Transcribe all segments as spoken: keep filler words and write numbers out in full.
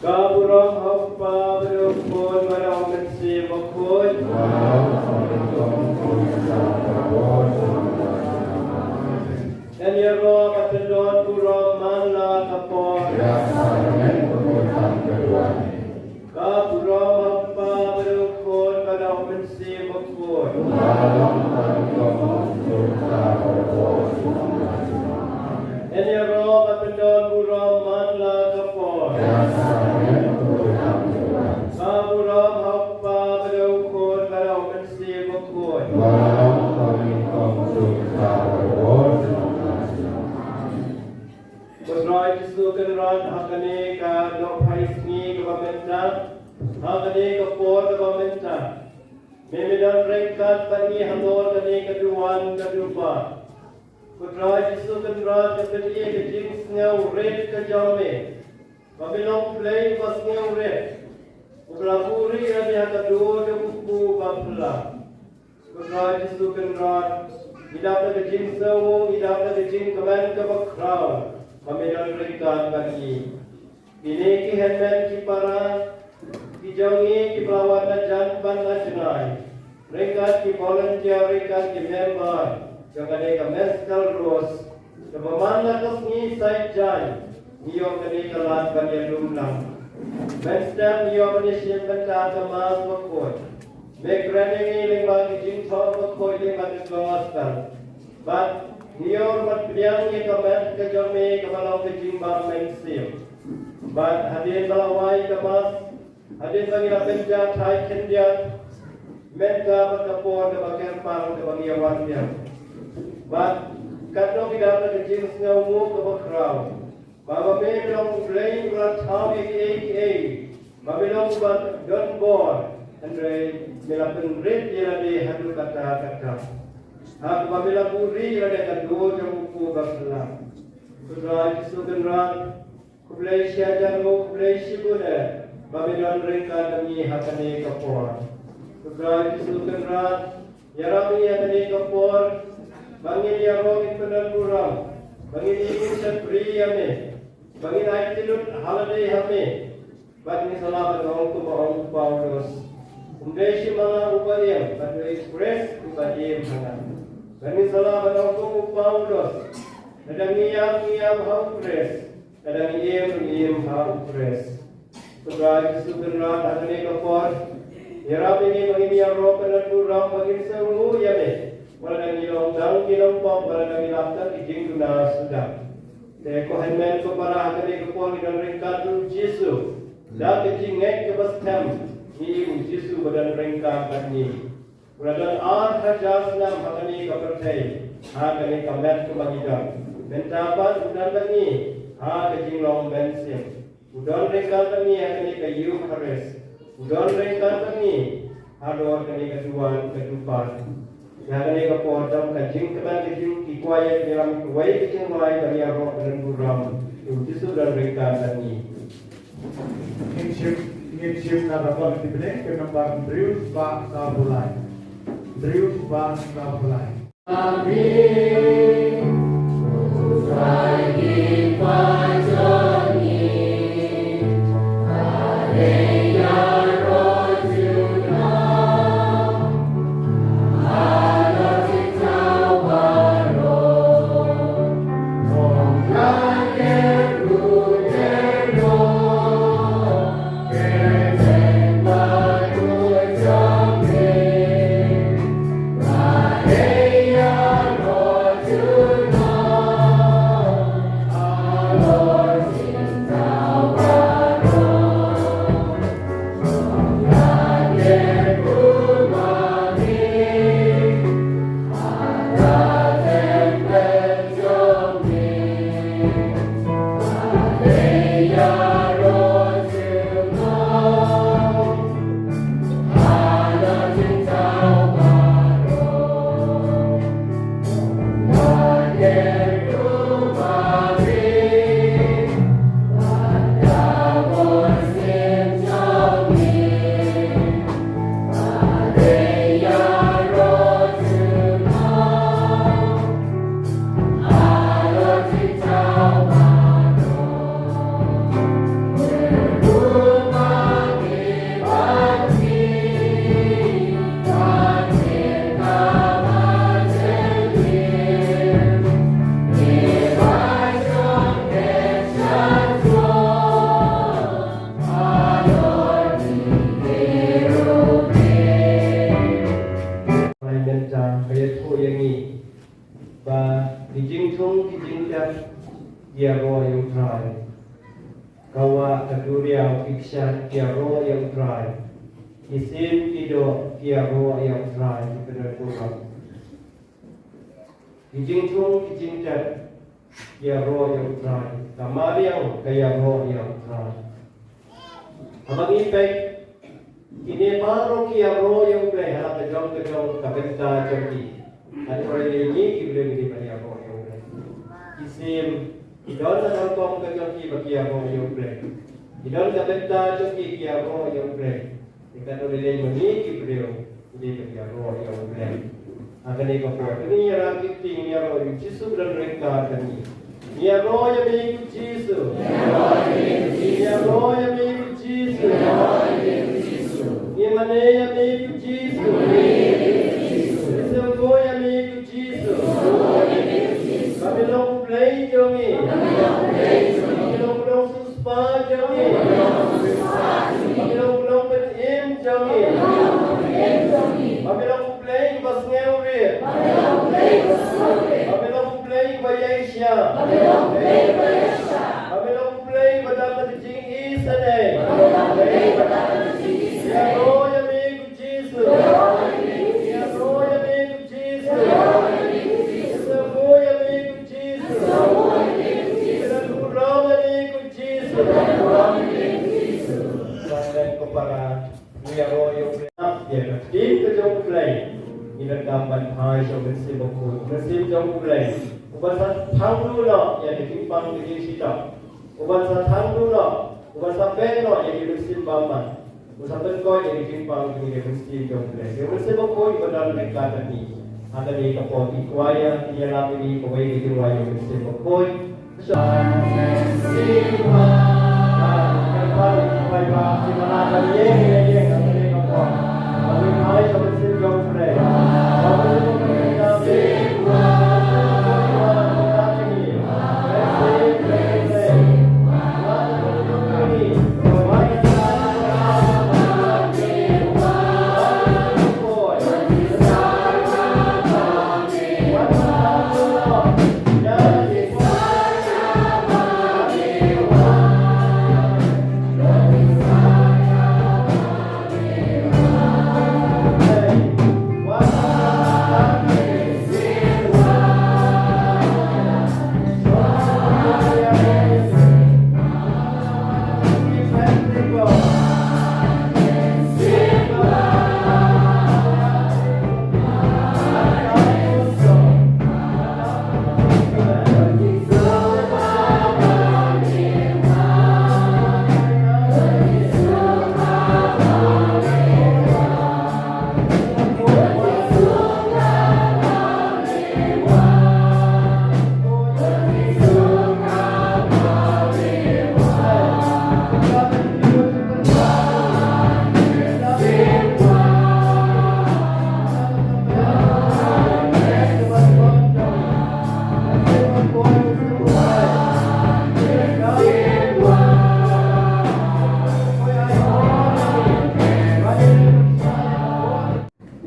Ka burom ha u Kpa bad u Khun bad u Mynsiem Bakhuid. Ngan ïaroh bad tang don burom man la ka por. Ka burom ha u Kpa bad u Khun bad u Mynsiem Bakhuid. Ngan ïaroh bad tang don burom man la ka por. Ka burom ha u Kpa bad u Khun bad u Mynsiem Bakhuid. Ko Trai Jisu Kynrad, ha kane ka dohphai sngi kaba mynta, ha kane ka por kaba mynta, me, me don ryngkat bad ngi halor kane ka duwan ka dupa. Ko Trai Jisu Kynrad, nga pynïaid ka jingsngewrit ka jong me, ba me long U Blei uba sngewrit, uba la buhrieh ïa me ha ka dur jong u Kpu Baphylla. Ko Trai Jisu Kynrad, ngi dap da ka jingsngewnguh, ngi dap da ka jingkmen kaba khraw ba me don ryngkat bad ngi. Kine ki hynmen ki para ki jong ngi kiba la wan na jan bad na janai, ryngkat ki volunteer, ryngkat ki member jong kane ka Meskal Rose, kaba man la ka sngi Saitjaiñ ngi ïoh kane ka lad ban ïalum lang. Mynstep ngi ïoh ban ïashim bynta ka Mass Bakhuid. Me kren ïa ngi lyngba ki jingthoh bakhuid lyngba ka Gospel. Bad ngi ïoh ban pdiang ïa ka met ka jong me kaba long ka jingbam mynsiem. Bad hadien ba la wai ka Mass, hadien ba ngi la pynjah thaiñ khyndiat, mynta bad ka por kaba kyrpang kaba ngi ïa wan biang. Bad katno ngi dap da ka jingsngewnguh kaba khraw ba, ba me long U Blei uba la thaw ïa kiei kiei, ba me long uba don bor, hynrei me la pynrit ïa lade haduh katta katta, ha kaba me la buhrieh ïa lade ha ka dur jong u Kpu Baphylla. Ko Trai Jisu Kynrad, khublei shihajar nguh, khublei shibun eh ba me don ryngkat bad ngi ha kane ka por. Ko Trai Jisu Kynrad, ïarap ïa ngi ha kane ka por ba ngin ïaroh, ngin pyndonburom, ba ngin ïashakri ïa me, ba ngin aiti lut ha lade ha me. Bad ngin sa lah ban ong kumba ong u Paulus: Ym dei shi ma nga uba im, bad u dei U Khrist uba im ha nga. Bad ngin sa lah ban ong kum u Paulus: Lada ngi ïap, ngi ïap ha U Khrist. Lada ngi im, ngi im ha U Khrist. Ko Trai Jisu Kynrad, ha kane ka por, ïarap ïa ngi ba ngin ïaroh, pyndonburom, ba ngin sngewnguh ïa me, wat lada ngi long dang ki nongpop, wat lada ngi lap tang ki jingduna suda. Te ko hynmen ko para, ha kane ka por ngi don ryngkat u Jisu. Da ka jingngeit kaba skhem ngi im u Jisu ba don ryngkat bad ngi. U la don ar hajar snem ha kane ka pyrthei, ha kane ka met kaba ngi don. Mynta pat u don bad ngi ha ka jinglong mynsiem. U don ryngkat bad ngi ha kane ka Eukharist. U don ryngkat bad ngi halor kane ka duwan ka dupa. Ha kane ka por, don ka jingkmen, ka jing, ki kwai, ki lam, kawei ka jingwai, ban ïaroh, ban burom ïa u Jisu don ryngkat bad ngi. Ngin shim, ngin shim na ka bor ki bneng, ka nambar hynriew spah sawphew lai. Hynriew spah sawphew lai. Ki kshaid ki ïaroh ïa U Trai. Ki sim ki doh ki ïaroh ïa U Trai. Ki pyndonkam. Ki jingthung ki jingtep ki ïaroh ïa U Trai. Ka mariang ka ïaroh ïa U Trai. Haba ngi peit, kine baroh ki ïaroh ïa U Blei ha la ka jong ka jong ka bynta jong ki. Hynrei ngi ki briew ngi dei ban ïaroh ïa U Blei. Ki sim, ki don ha ka rukom ka jong ki ba ki ïaroh ïa U Blei. Ki don ka bynta jong ki ki ïaroh ïa U Blei. Te katno lei lei ma ngi ki briew, ngi dei ban ïaroh ïa U Blei. Ha kane ka por, kane ïa ra ki kti ïaroh ïa U Jisu ba don ryngkat bad ngi. Ïaroh ïa me ko Jisu. Ïaroh ïa me ko Jisu. Ngi mane ïa me ko Jisu. Ngi sngewbha ïa me ko Jisu. Ba me long U Blei jong ngi. Ba me long U Blei jong ngi. Ba me long U Nongsiewspah jong ngi. Ba me long U Nongpynim jong ngi. Ba me long U Blei ba sngewrit. Ba me long U Blei ba sngewrit. Ba me long U Blei ba ïaishah. Ba me long U Blei ba ïaishah. Ba me long U Blei ba dap ka jingïeit. Ba me long U Blei ba dap ka jingïeit. Ïaroh ïa me ko Jisu. Ïaroh ïa me ko Jisu. Ïaroh ïa me ko Jisu. Ïaroh ïa me ko Jisu. Ïaroh ïa me ko Jisu. Ïaroh ïa me ko Jisu. Ïaroh ïa me ko Jisu. Ïaroh ïa me ko Jisu. Ïa ka ktien ka jong U Blei. Ngi donkam ban phai sha U Mynsiem Bakhuid. U Mynsiem jong U Blei. U ban sa thang duh noh ïa ka jingpang ka jingshitom. U ban sa thang duh noh. U ban sa peit noh ïa ki mynsiem bymman. U sa pynkoit ïa ka jingpang ka jingïeit ka mynsiem jong U Blei. Ïa U Mynsiem Bakhuid u ban don ryngkat bad ngi. Ha kane ka por ki kwaya ki ïalap ïa ngi kawei ka jingrwai ïa U Mynsiem Bakhuid.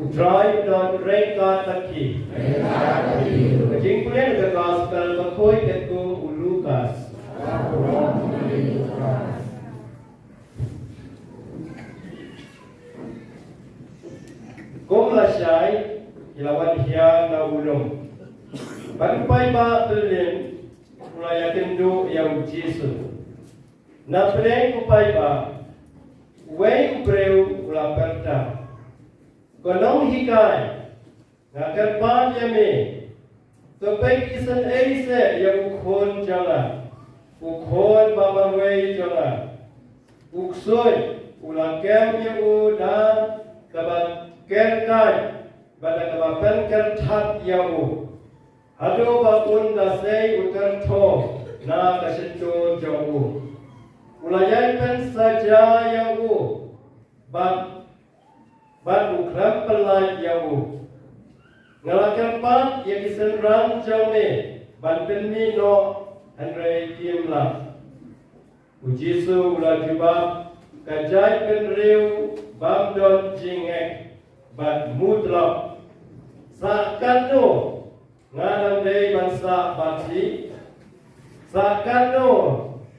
U Trai u don ryngkat bad phi. Ka jingpule na ka Gospel bakhuid katkum u Lukas. Kum lashai ki la wan hiar na u lum. Bad u paidbah byllien u la ïakynduh ïa u Jisu. Na pdeng u paidbah, uwei u briew u la pyrta, Ko Nonghikai, nga kyrpad ïa me, to peit isynei seh ïa u khun jong nga, u khun ba marwei jong nga. U ksuid u la kem ïa u da kaba kyrkai bad da kaba pynkyrthat ïa u. Haduh ba un da sei u tyrthoh na ka shyntur jong u. U la ïai pynsaja ïa u bad, bad u khlem pyllait ïa u. Nga la kyrpad ïa ki synran jong me ban pynmih noh, hynrei kim lah. U Jisu u la jubab, Ka jaitbynriew bym don jingngeit bad mutlop. Sah katno nga dang dei ban sah bad phi? Sah katno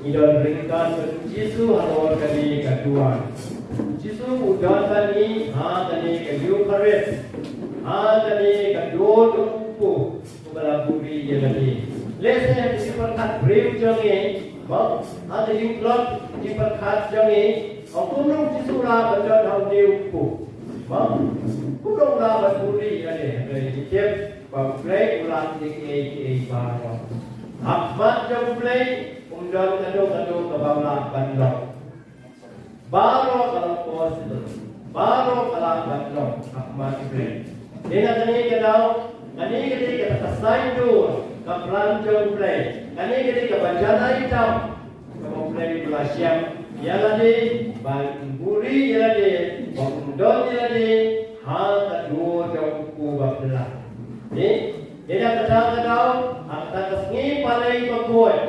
ngi don ryngkat bad u Jisu halor kane ka duwan. U Jisu u don bad ngi ha kane ka Eucharist, ha kane ka dur jong u kpu uba la buhrieh ïa lade. Lehse ha ka jingpyrkhat briew jong ngi, mo, ha ka jingtlot jingpyrkhat jong ngi, ong kumno u Jisu u lah ban don ha une u kpu, mo? Kumno u lah ban buhrieh ïa lade? Hynrei ngi tip ba U Blei u lah ïa kiei kiei baroh. Ha khmat jong U Blei ym don kano kano kaba ym lah ban long. Baroh ka long possible. Baroh ka lah ban long ha khmat U Blei. Dei na kane ka daw, kane ka dei kata ka saiñdur, ka plan jong U Blei. Kane ka dei kaba janai tam kaba U Blei u la shem ïa lade, ban buhrieh ïa lade, ban don ïa lade ha ka dur jong u kpu ba phylla. Dei, dei na kata ka daw, ha kata ka sngi Palei Bakhuid,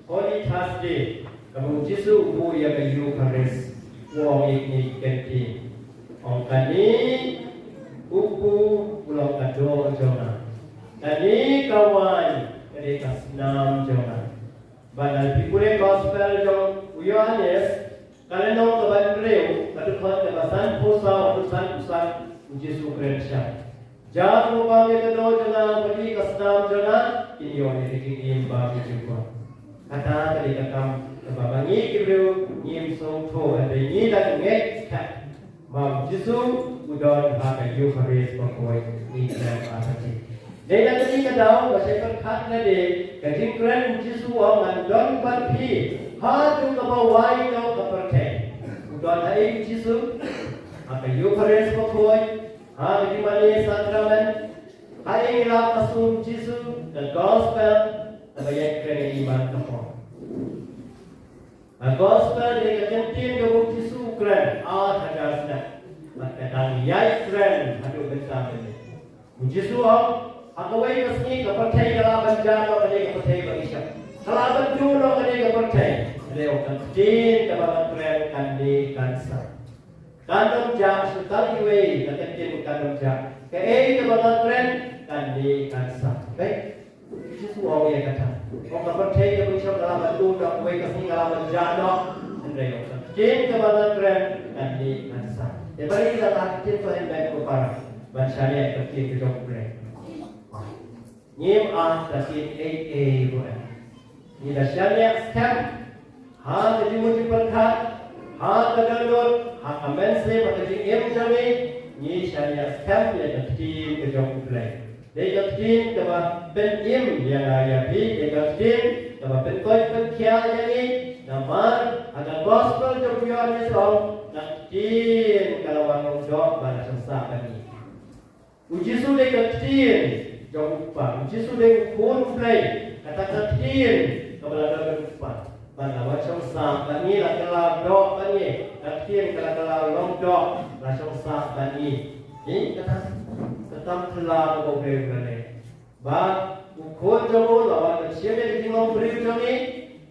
Holy Thursday, kaba u Jisu u buh ïa ka Eucharist, u ong ïa kine ki kyntien. Ong, kane u kpu u long ka doh jong nga. Kane ka waiñ ka dei ka snam jong nga. Bad lada phi pule Gospel jong u Ïoannis, ka lynnong kaba hynriew, ka dkhot kaba sanphew saw haduh sanphew san, u Jisu u kren sha Jan, uba bam ïa ka doh jong nga bad ïa ka snam jong nga, kin ïoh ïa ka jingim ba bymjukut. Kata ka dei ka kam kaba ma ngi ki briew ngim sngewthuh, hynrei ngi dang ngeit skhem ba u Jisu u don ha ka Eucharist bakhuid, ngi khlem artatien. Dei na kane ka daw ba shai pyrkhat lade, ka jingkren u Jisu u ong, ngan don bad phi haduh kaba wai noh ka pyrthei. U don ha ei u Jisu? Ha ka Eucharist bakhuid, ha ka jingmane sakramen, ha ïing lap ka sur u Jisu, ka Gospel kaba ïakren ïa ngi man ka por. Ka Gospel dei ka kyntien kaba u Jisu u kren ar hajar snem, bad ka dang ïai kren haduh mynta mynne. U Jisu u ong, ha kawei ka sngi ka pyrthei ka lah ban jah noh, ka dei ka pyrthei ba ngi shong. Ka lah ban duh noh, ka dei ka pyrthei. Hynrei ka ktien kaba nga kren kan dei kan sa. Kan ym jah, shu tang iwei ka ktien kan ym jah. Kaei kaba nga kren kan dei kan sa. Peit, u Jisu u ong ïa kata. Ong ka pyrthei kaba ngi shong ka lah ban duh noh, kawei ka sngi ka lah ban jah noh. Hynrei ka ktien kaba nga kren kan dei kan sa. Te balei la ka ktien, to hynmen ko para, ban shaniah ka ktien ka jong U Blei. Ngim artatien ei ei ruh. Ngi da shaniah skhem ha ka jingmut jingpyrkhat, ha ka dohnud, ha ka mynsiem, ha ka jingim jong ngi, ngi shaniah skhem ïa ka ktien ka jong U Blei. Dei ka ktien kaba pynim ïa nga ïa phi, dei ka ktien kaba pynkoit pynkhiah ïa ngi. Namar ha ka Gospel jong u Ïoannis u ong, ka ktien ka la wan long doh bad la shong sah bad ngi. U Jisu dei ka ktien jong u Kpa. U Jisu dei u Khun u Blei. Kata ka ktien kaba la don bad u Kpa, bad la wan shong sah bad ngi, la kylla doh bad ngi. Ka ktien ka la kylla long doh, la shong sah bad ngi. Ngi kata ka kam kylla kaba U Blei u la leh. Ba u Khun jong u la wan ban shim ïa ka jinglong briew jong ngi,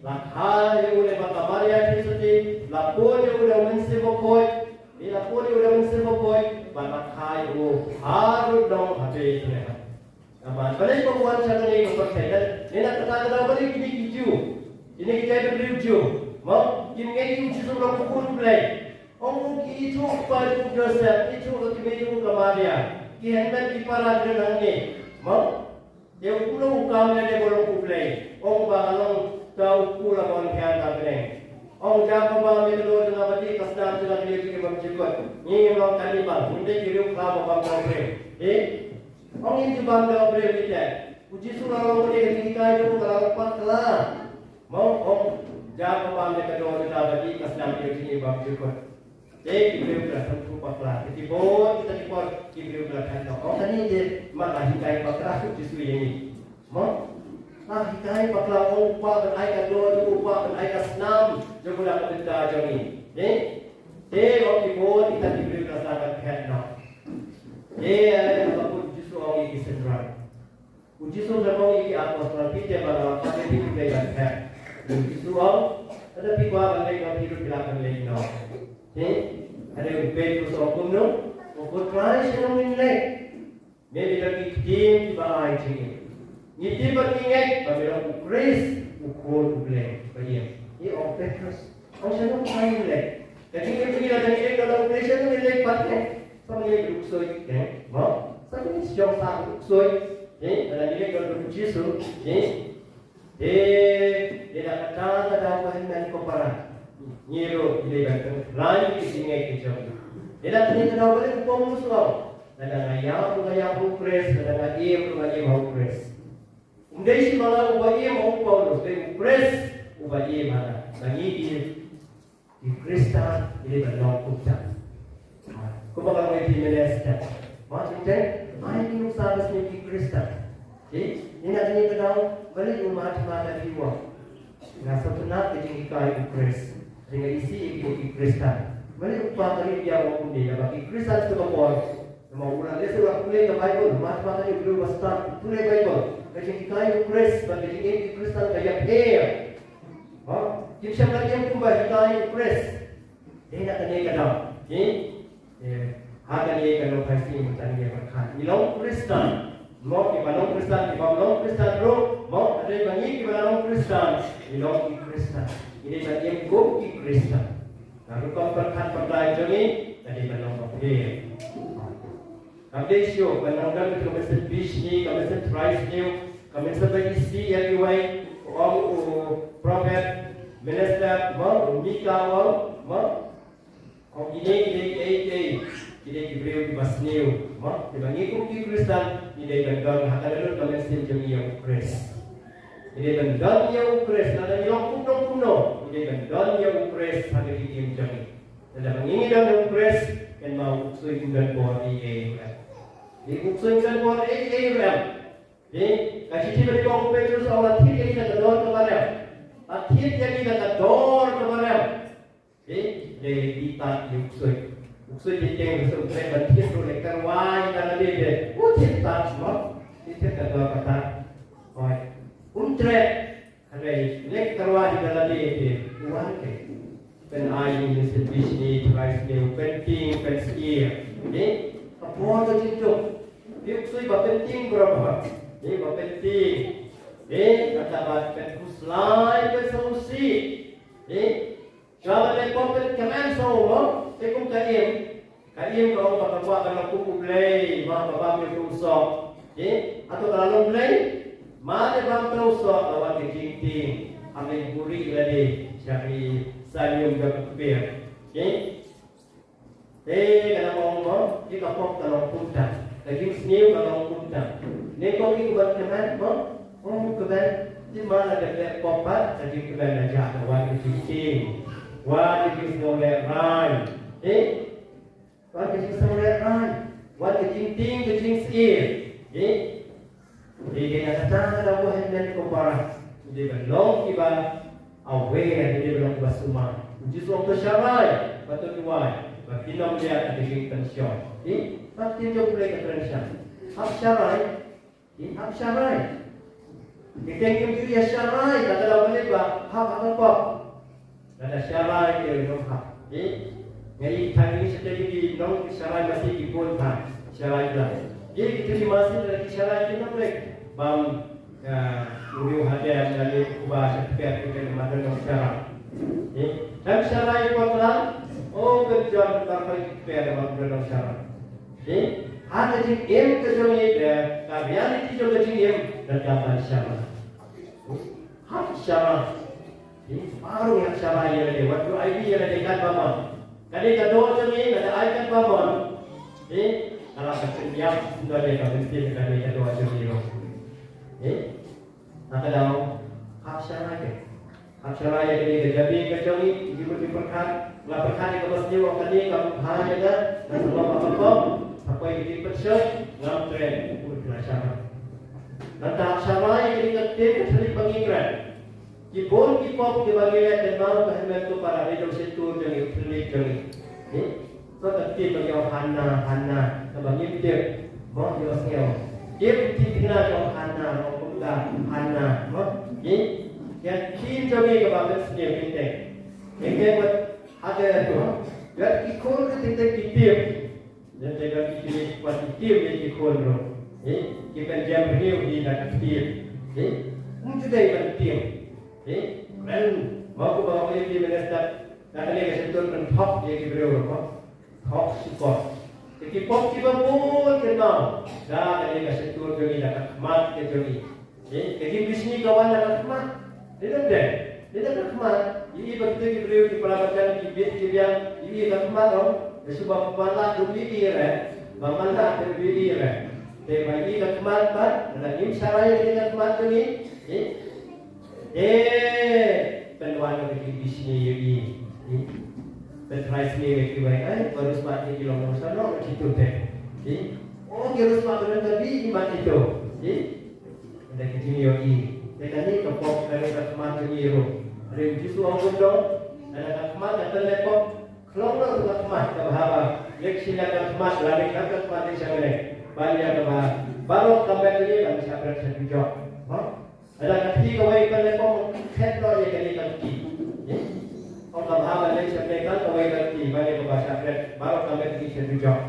la kha ïa u lyngba ka Maria Theisotti, la pun ïa u da u Mynsiem Bakhuid, la pun ïa u da u Mynsiem Bakhuid, bad la kha ïa u ha Rudnong ha Bethlehem. Namar balei ba u wan sha kane ka pyrthei? Lane na kata ka daw balei kine ki Jiw, kine ki jaitbynriew Jiw, mo, kim ngeit ïa u Jisu u long u Khun u Blei? Ong u, ki ithuh u kpa jong u Joseph, ithuh ka kmie jong u ka Maria, ki hynmen ki para ki don hangne, mo. Te u, kumno u kam lade ba u long u Blei? Ong ba nga long uta u kpu la bun hiar ka bneng. Ong, ïa kaba bam ïa ka doh jong nga bad ïa ka snam jong nga, ka dei ka jingim ba bymjukut. Ngi ngim long cannibal, ngim dei ki riewkhlaw ba bam tang briew. Eh? Ong ïa u bam da u briew ïa te. U Jisu la long ïa ka jinghikai jong u ka la long bakla. Mo ong ja ka bam ïa ka doh jong ka ba dih ka snam ïa u jingim bymjukut. Te ki briew ki la sngewthuh bakla. Te ki bun kita ki por ki briew ki la kynnoh. Ong kane te ma la hikai bakla u Jisu ïa ngi. Mo la hikai bakla ong u kwah ban ai ka doh jong u, u kwah ban ai ka snam jong u da ka bynta jong ngi. Te te ong ki bun kita ki briew ki la sa ban kynnoh. Te ka ba u Jisu ong ïa ki synran. U Jisu u la ong ïa ki apostol, phi te ba la wan, phi te ban phet. U Jisu u ong, lada phi kwah ban leit noh, phi ruh phi lah ban leit noh. Te, lada u Petrus u ong kumno, u ong, Ko Trai, shano ngin leit? Me me don ki ktien kiba ai jingim. Ngi tip bad ngi ngeit ba me long u Khrist, u Khun u Blei ba ïeit. Te u ong Petrus, Ong shano ngin leit? Ka jingim jong ngi lada ngi leit noh da u Khrist, shano ngin leit pat, eh? Sa ma ngi leit bad u ksuid, eh? Mo? Sa ma ngi shong sah bad u ksuid, eh? Lada ngi leit noh da u Jisu, eh? Te, te da kata ka daw ba hynmen ko para. Ngi ruh ngi dei ban kynrad ïa ka jingngeit ka jong ngi. Te da kane ka daw ba leh u Paulus ruh. Lada nga ïap ruh nga ïap ha u Khrist, lada nga im ruh nga im ha u Khrist. Um dei shi ma nga uba im ha u Paulus, dei u Khrist uba im ha nga. Ba ngi ki, ki Khristan ngi dei ban long kumta. Kumba ka long ïa phi mynne step. Mo, teng teng, ai ki nuksa ba sniew ki Khristan. Te, ngi na kane ka daw, balei u Mahatma Gandhi u ong, nga sngewtynnat ka jinghikai u Khrist. Te nga isih ïa ki, ki Khristan. Balei u Pa Kari Bia u ong kumne, naba ki Khristan sha ka por. Namar u la leh, u la pule ka Baibl, Mahatma Gandhi u dei uba stad, u pule Baibl. Ka jinghikai u Khrist bad ka jingim ki Khristan ka ïapher. Ha? Kim shym la im kumba hikai u Khrist. Dei na kane ka daw. Ki? Eh, ha kane ka daw phi sngew mynta ngi ïa pyrkhat. Ngi long Khristan. Mo kiba long Khristan, kiba long Khristan ruh. Mo, dei ba ngi kiba long Khristan. Ngi long ki Khristan. Ngi dei ban im kum ki Khristan. Ka rukom pyrkhat pyrthei jong ngi ka dei ban long bapher. Kam dei shuh ban nang don ka mynsiem bishni, ka mynsiem trai sniew, ka mynsiem ba isih ïa kiwei, ong u prophet, minister, mo, u Mika, ong, mo. Ong kine, kine, kine, kine, kine ki briew kiba sniew, mo. Kiba ngi kum ki Khristan ngi dei ban don ha ka dohnud ka mynsiem jong ngi ïa u Khrist. Ngi dei ban don ïa u Khrist, lada ngi long kumno kumno, ngi dei ban don ïa u Khrist ha ka jingim jong ngi. Lada ba ngi ngi don ïa u Khrist, kynmaw u ksuid um don bor ei ei ruh em. Te u ksuid um don bor ei ei ruh em. Te ka shithi ba dei ba u Petrus u ong, la thied ïa ngi na ka dor kaba rem. La thied ïa ngi na ka dor kaba rem. Te dei dei tad ïa u ksuid. U ksuid dei teng u ksuid ban thied ruh, leh tyrwa ïa lade te u thied tad mo. Te thied ka dor ka tad. Hooid. Um treh. Hynrei leh tyrwa ïa lade te u wan te. Pyn-ai ïa ngi mynsiem bishni, trai sniew, pyntieng, pynsyier. Te ka por ka jingduk. Te u ksuid ba pyntieng barabor. Te ba pyntieng. Te kata ba pynkhuslai, pynsngewsih. Te Shuwa ban leh pop phin kmen sa u mo, te kum ka im. Ka im ka ong ba ka kwah ban long kum u Blei, ma ka bam ïa u soh. Te, hato ka la long Blei? Ma te bam ïa u soh, ka wan ka jingtieng. Am leh buhrieh lade sha ki sanium jong ka kper. Te, te ka la ong mo, te ka pop ka long kumta. Ka jingsniew ka long kumta. Ne ko ki ban kmen mo, ong kmen. Te ma la dep leh pop pat, ka jingkmen la jah, ka wan ka jingtieng. Wan ka jingsngew lehrain. Eh? Wan ka jingsngew lehrain. Wan ka jingtieng, ka jingsyier. Eh? Dei dei na kata ka daw, ko hynmen ko para, dei ban long kiba aware, dei ban long kiba sumar. U Jisu u ong to sharai, bad to duwai, ba kin ym leh ïa ka jingpynshoi. Dei, bad kin ym leh ka jingpynshoi. Hap sharai, dei hap sharai. Dei, kin ym ju ïa sharai, kata daw ban leh ba hap ha ka pop. Lada sharai te u nonghap. Te nga ïohi tang ïa ki shatei ki nong sharai masi ki bun tang sharai bla. Te kita ki masi lada ki sharai ki nongrek bam, ah, u riew hader lane u ba sha kper ki kren ma don nong sharai. Te tang sharai ko tang, o ken jan tar pai ki kper ma don nong sharai. Te ha ka jingim ka jong ngi te ka reality jong ka jingim ka ban sharai. Hap sharai. Te baroh ngi hap sharai ïa lade, wat ju ai ïa lade katba mon. Ka dei ka dor jong ngi, lada ai katba mon. Te Ka la ka pynïap sngewbha ïa ka mynsiem ka dei ka doh jong ngi ruh. Eh? Ka ka daw hap sharai ka. Hap sharai ïa kane ka jabieng ka jong ngi, ngi mut ngi pyrkhat, nga pyrkhat ïa kaba sniew, kane ka bha ïa nga, nga sngewbha ban pop, ha poi ka jingpynshoi, ngam kren, mut nga sharai. Nangta hap sharai ïa kane ka ktien ka thylliej ba ngi kren. Ki bun ki pop kiba ngi leh kynmaw ka hynmen ka para, dei ka shyntur jong ngi, u thylliej jong ngi. Eh? Sa ka ktien ba ngi ong Hanna, Hanna, kaba ngim tip, mo, ïohsngew. Tip ki thikna jong Hanna, mo, kumta Hanna, mo. Ki, ïa ki jong ngi kaba pynsngew ki teng. Ïa ki wat, ha ki, mo. Ïa ki khun ki teng teng ki tip. Ïa ki, ïa ki, ki, wat ki tip, ïa ki khun ruh. Eh, ki pynjem briew hi da ka ktien. Eh, um ju dei ban tip. Eh, kren, mo, kumba ong ïa ki minister, da kane ka shyntur pynthok ïa ki briew ruh, mo. Thok shukor. Te ki pop kiba bun kynmaw, da kane ka shyntur jong ngi, da ka khmat ka jong ngi. Eh, ka jingbishni ka wan da ka khmat. Dei nangta, dei da ka khmat. Ïohi ba kita ki briew ki para bangeit ki bit ki biang, ïohi ka khmat, ong, da shu ba man la ruh ïohi re. Ba man la ruh ïohi re. Te ba ïohi ka khmat ba, lada ngim sharai ïa ka khmat jong ngi. Eh, Te pynwan ka jingbishni ïa i. Pyntrei sniew ïa kiwei, ai, baroh smat ki long nongshong noh ki tu te. O, ki baroh smat ki long ka bi i mat ki tu. Ynda ki jingïohi. Te kane ka pop, kane ka khmat jong ngi ruh. Hynrei u Jisu u ong kumno? Lada ka khmat ka pynleh pop, khlong noh ka khmat kaba haba leit sha ka khmat, lane ka khmat leit sha kane. Ban ïa kaba baroh ka met jong ngi ban shah bret sha dujok. Mo? Lada ka kti kawei ka leh pop, khet noh ïa kane ka kti. Ong kaba haba leit sha pneh kawei ka kti, ba leh kaba shah bret, baroh ka met ki sha dujok.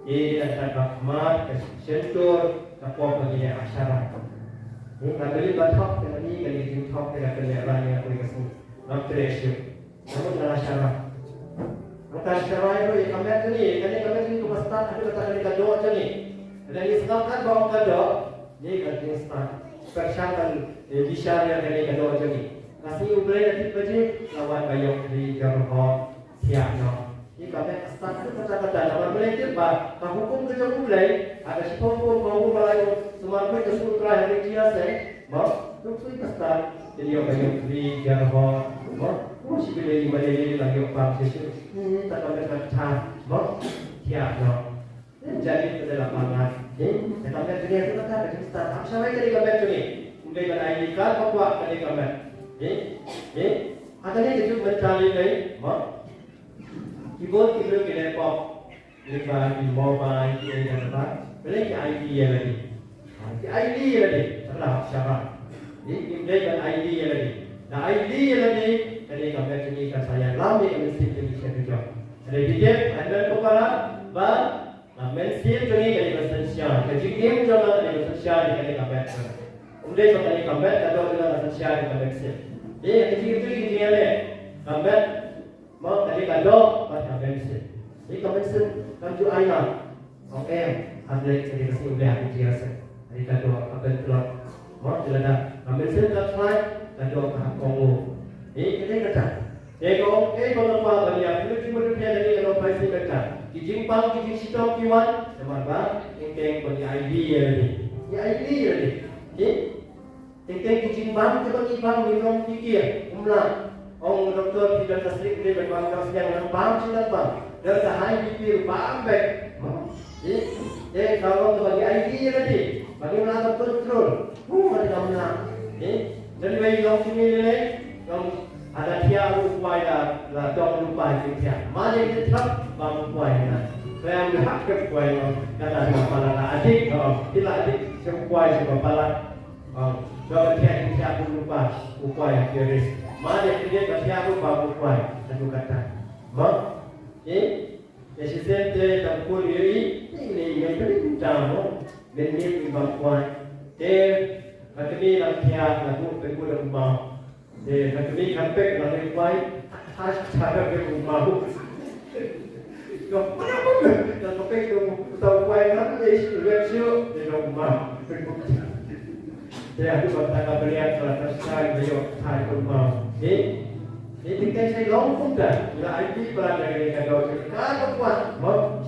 Ïa kata ka khmat, ka shyntur, ka pop, ka ngi leh ha sharai. Ka kali ba thok, ka ngi kali jingthok, ka kali ba ngi kali ka sngi. Ngam treh shuh. Namun nga la sharai. Nga la sharai ruh ïa ka met jong ngi, kane ka met jong ngi kaba stad haduh katta kane ka doh jong ngi. Lada ngi sngap kat ba ong ka doh, ngi ka jingstad. Pyrshang ban, eh, bishar ïa kane ka doh jong ngi. Ka sngi U Blei la tip ba jin, la wan ba ïoh khlieh jyrhoh thiah noh. Ngi ka met ka stad haduh katta katta, namar U Blei tip ba ka hukum ka jong U Blei, ha ka shiphew hukum, ka hukum ba la ïoh sumar beit ka sur U Trai ha ka jingïaseng. Mo, duk sui ka stad, te ïoh ba ïoh khlieh jyrhoh. Mo, u shi bynta i mane i la ïoh pang shisha. Hmm, ta ka met ka kata. Mo, thiah noh. Te jali te la pang ngat. Eh, ta ka met jong ngi ka kata ka jingstad. Hap sharai kane ka met jong ngi. Ym dei ban ai ïa ka ba kwah kane ka met. Eh, eh, ha kane ka juk met jali dei. Mo. Ki bun ki briew ki leh pop. Lyngba ki mobile, ki ei, da kaba, balei ki ai ïa lade? Ha, ki ai ïa lade, te la hap sharai. Ym dei ban ai ïa lade. Da ai ïa lade, kane ka met jong ngi kan sa ïalam ïa ka mynsiem jong ngi sha dujok. Hynrei phi tip, hynmen ko para, ba ka mynsiem jong ngi ka dei ban synshar, ka jingim jong nga ka dei ban synshar ïa kane ka met. Ym dei ba kane ka met ka doh jong nga ka synshar ïa ka mynsiem. Ïa ka jingim jong ngi ka dei ban ïaleh. Ka met Mo, kane ka doh bad ka mynsiem. Ïa ka mynsiem kam ju ai lang. Ong em, hap leit sha ka sngi U Blei ha ka jingïaseng. Kane ka doh ka pyntlot. Mo, te lada ka mynsiem ka khlaiñ, ka doh ka hap kohnguh. Ïa kane kata. Te ka ong, eh, ba nga kwah ban ïa pynlut jingmut ïa kane ka doh phai sien kata. Ki jingbam, ki jingshitom ki wan, namar ba, ïa kane ba ngi ai ïa lade. Ngi ai ïa lade. Ïa Teng teng ki jingbam kiba ngi bam ngi long ki kier, um lah. Ong doktor ki don ka srik dei ban bam ka sniang nang bam shi nang bam. Don ka high B P ruh bam beit. Mo. Eh, eh, ka long kaba ngi ai ïa lade. Ba ngim lah ban control. Hu, ka dei kam lah. Eh, don wei long ki mei lei lei. Long ada thiah ruh u kwai la, la dong lypa ki thiah. Ma dei ki thiah bam u kwai na. Khlem da hap ka kwai long. Kata ka palat la adik ka ong. Ki la adik sha u kwai sha ka palat. Ong, ba ka thiah, ka thiah bun lypa, u kwai ha ki risk. Ma dei ka thiah bun lypa u kwai, haduh katta. Mo? Eh? Te shisien te tang bun ïohi, ïohi, ïohi, ïohi, ïohi, mo? Mynmiet u bam kwai. Te, ka kmie la thiah, la bun, pynbun da u maw. Te, ka kmie kan pek, la leit kwai. Thai, thai, ka pek u maw. Ka pek u, ka pek u, ka kwai na, eh, red shoe, eh, ka u maw. Te, aku ba ta ka berian, ka la ka sai, ka yo, thai, ka u maw. Eh? Eh, tingkai sai long kumta. La ai ti, ba la ka ka do, ka ka kwai, mo.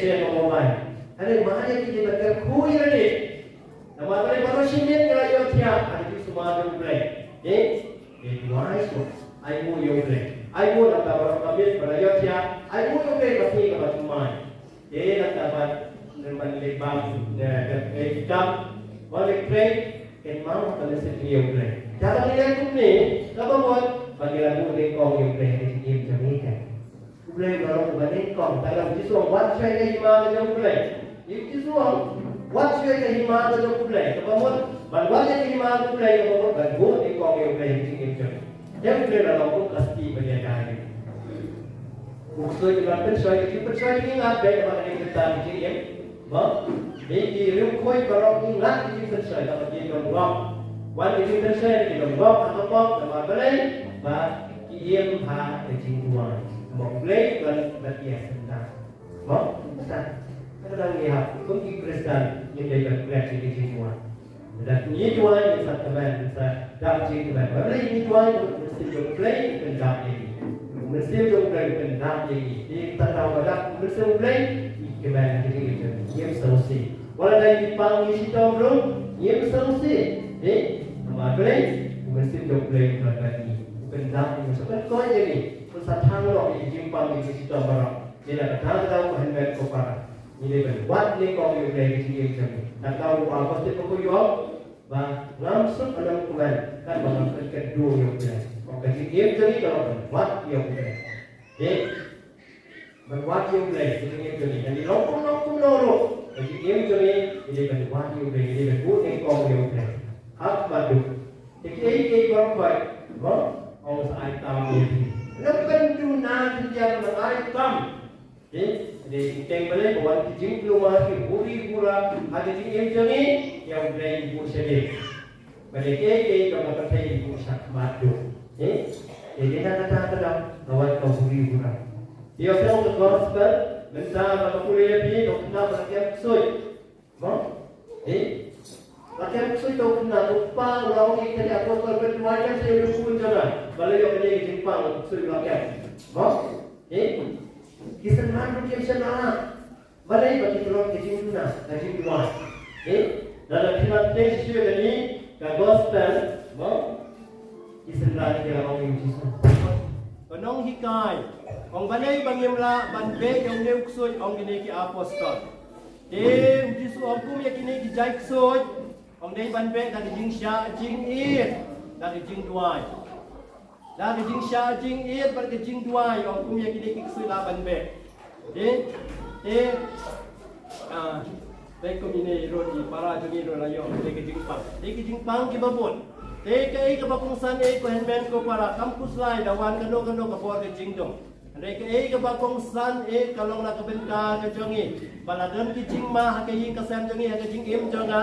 sha ka mobile. Hynrei ma ïa ki dei ban kyrkhu ïa lade. Namar balei baroh shi miet ngi la ïohthiah ha ka jingsumar jong U Blei. Te, te duwai shuh. Ai nguh ïa U Blei. Ai nguh nangta baroh ka miet ba la ïohthiah. Ai nguh ïa U Blei ka sngi kaba thymmai. Te nangta ban, ban leit bam, eh, eh, kitab. Ban leit pray. Kynmaw ka mynsiem jong U Blei. Te haba ngi leh kumne, kaba mut ba ngi la buh nyngkong ïa U Blei ha ka jingim jong ngi. U Blei u la long uba nyngkong, te U Jisu u ong, wat shuwa ïa ka hima ka jong U Blei. U Jisu u ong, wat shuwa ïa ka hima ka jong U Blei. Kaba mut ban wat ïa ka hima ka jong U Blei, kaba mut ban buh nyngkong ïa U Blei ha ka jingim jong ngi. Te U Blei u la long kum ka sti ban ïada ïa ngi. U ksuid u la pynshoi, u pynshoi, ngi ngat beit namar ka jingim. Ba, ngi ki riewkhuid baroh ngi ngat ki jingpynshoi, kaba ki dongbok. Wan ki jingpynshoi ki dongbok ha ka pop, namar balei, ba ki im ha ka jingduwai. Namar U Blei ban, ban ïa senda. Ba, sa, kadang ngi hap, kum ki Khristan, ngi dei ban klet ïa ki jingduwai. Lada ngi duwai, ngin sa kmen, ngin sa dap jingkmen. Balei ngi duwai, ngin sa jong U Blei, ngin dap ïa ngi. Ngin sa jong U Blei, ngin dap ïa ngi. Ngi ta daw ba dap, ngin sa U Blei, ngi kmen, ngi kmen, ngim sngewsih. Wat la dei ngi pang ngi shitom ruh, ngim sngewsih. Ngi, namar balei, ngin sa jong U Blei, ngin dap ïa ngi. Ngin dap ïa ngi, sa kmen ko ïa ngi. Ngin sa thang noh ïa ki jingpang ngi shitom baroh. Ngi la ka thang ka daw ko hynmen ko para. Ngi dei ban wad nyngkong ïa U Blei ha ka jingim jong ngi. Nangta u apostol u ong ba ngam suk ban ym kmen katba ngam pynkynduh ïa U Blei. Ka jingim jong ngi ka long ban wad ïa U Blei. Dei ban wad ïa U Blei ha ka jingim jong ngi. Ngi long kumno kumno ruh, ka jingim jong ngi ngi dei ban wad ïa U Blei, ngi dei ban buh nyngkong ïa U Blei. Hap ba duk. Te kiei kiei baroh ba ong sa ai tam ïa phi. Lem pynduh na jingïa ba ai tam. Te, dei teng balei ba wan ki jingkulmar ki huri hura ha ka jingim jong ngi, ïa U Blei u buh shadien. Ba dei kiei kiei kaba pyrthei u buh shakhmat duh. Te, dei na kata ka daw ka wan ka huri hura. Te ïa ka gospel mynta ba ka pule ïa phi ka kynmaw ba la kem ksuid. Mo? Eh? La kem ksuid, to kumno, to pa u la ong ïa ki apostol ba to wan ïa ki khun jong nga. Ba la ïoh kane ka jingpang ksuid la kem. Mo? Eh? Ki synran ruh kim shym la lah. Balei? Ba ki pynlong ka jingduna, ka jingduwai. Eh? Lada phi la tip shuh ïa kane ka gospel, mo? Ki synran ki la ong ïa u Jisu. Ka nonghikai. Ong balei ba ngim lah ban beh ïa une u ksuid, ong kine ki apostol. Te u Jisu ong kum ïa kine ki jait ksuid, ong dei ban beh da ka jingshah jingit, da ka jingduwai. Da ka jingshah jingit bad ka jingduwai, ong kum ïa kine ki ksuid lah ban beh. Te, te, ah, te kum ine ruh i para jong ngi ruh la ïoh, te ka jingpang. Te ka jingpang kiba bun. Te kaei kaba kongsan eh ko hynmen ko para, kam khuslai da wan kano kano ka bor ka jingdum. Hynrei kaei kaba kongsan eh ka long na ka bynta ka jong ngi. Ba la don ki jingma ha ka ïing ka sem jong ngi, ha ka jingim jong nga.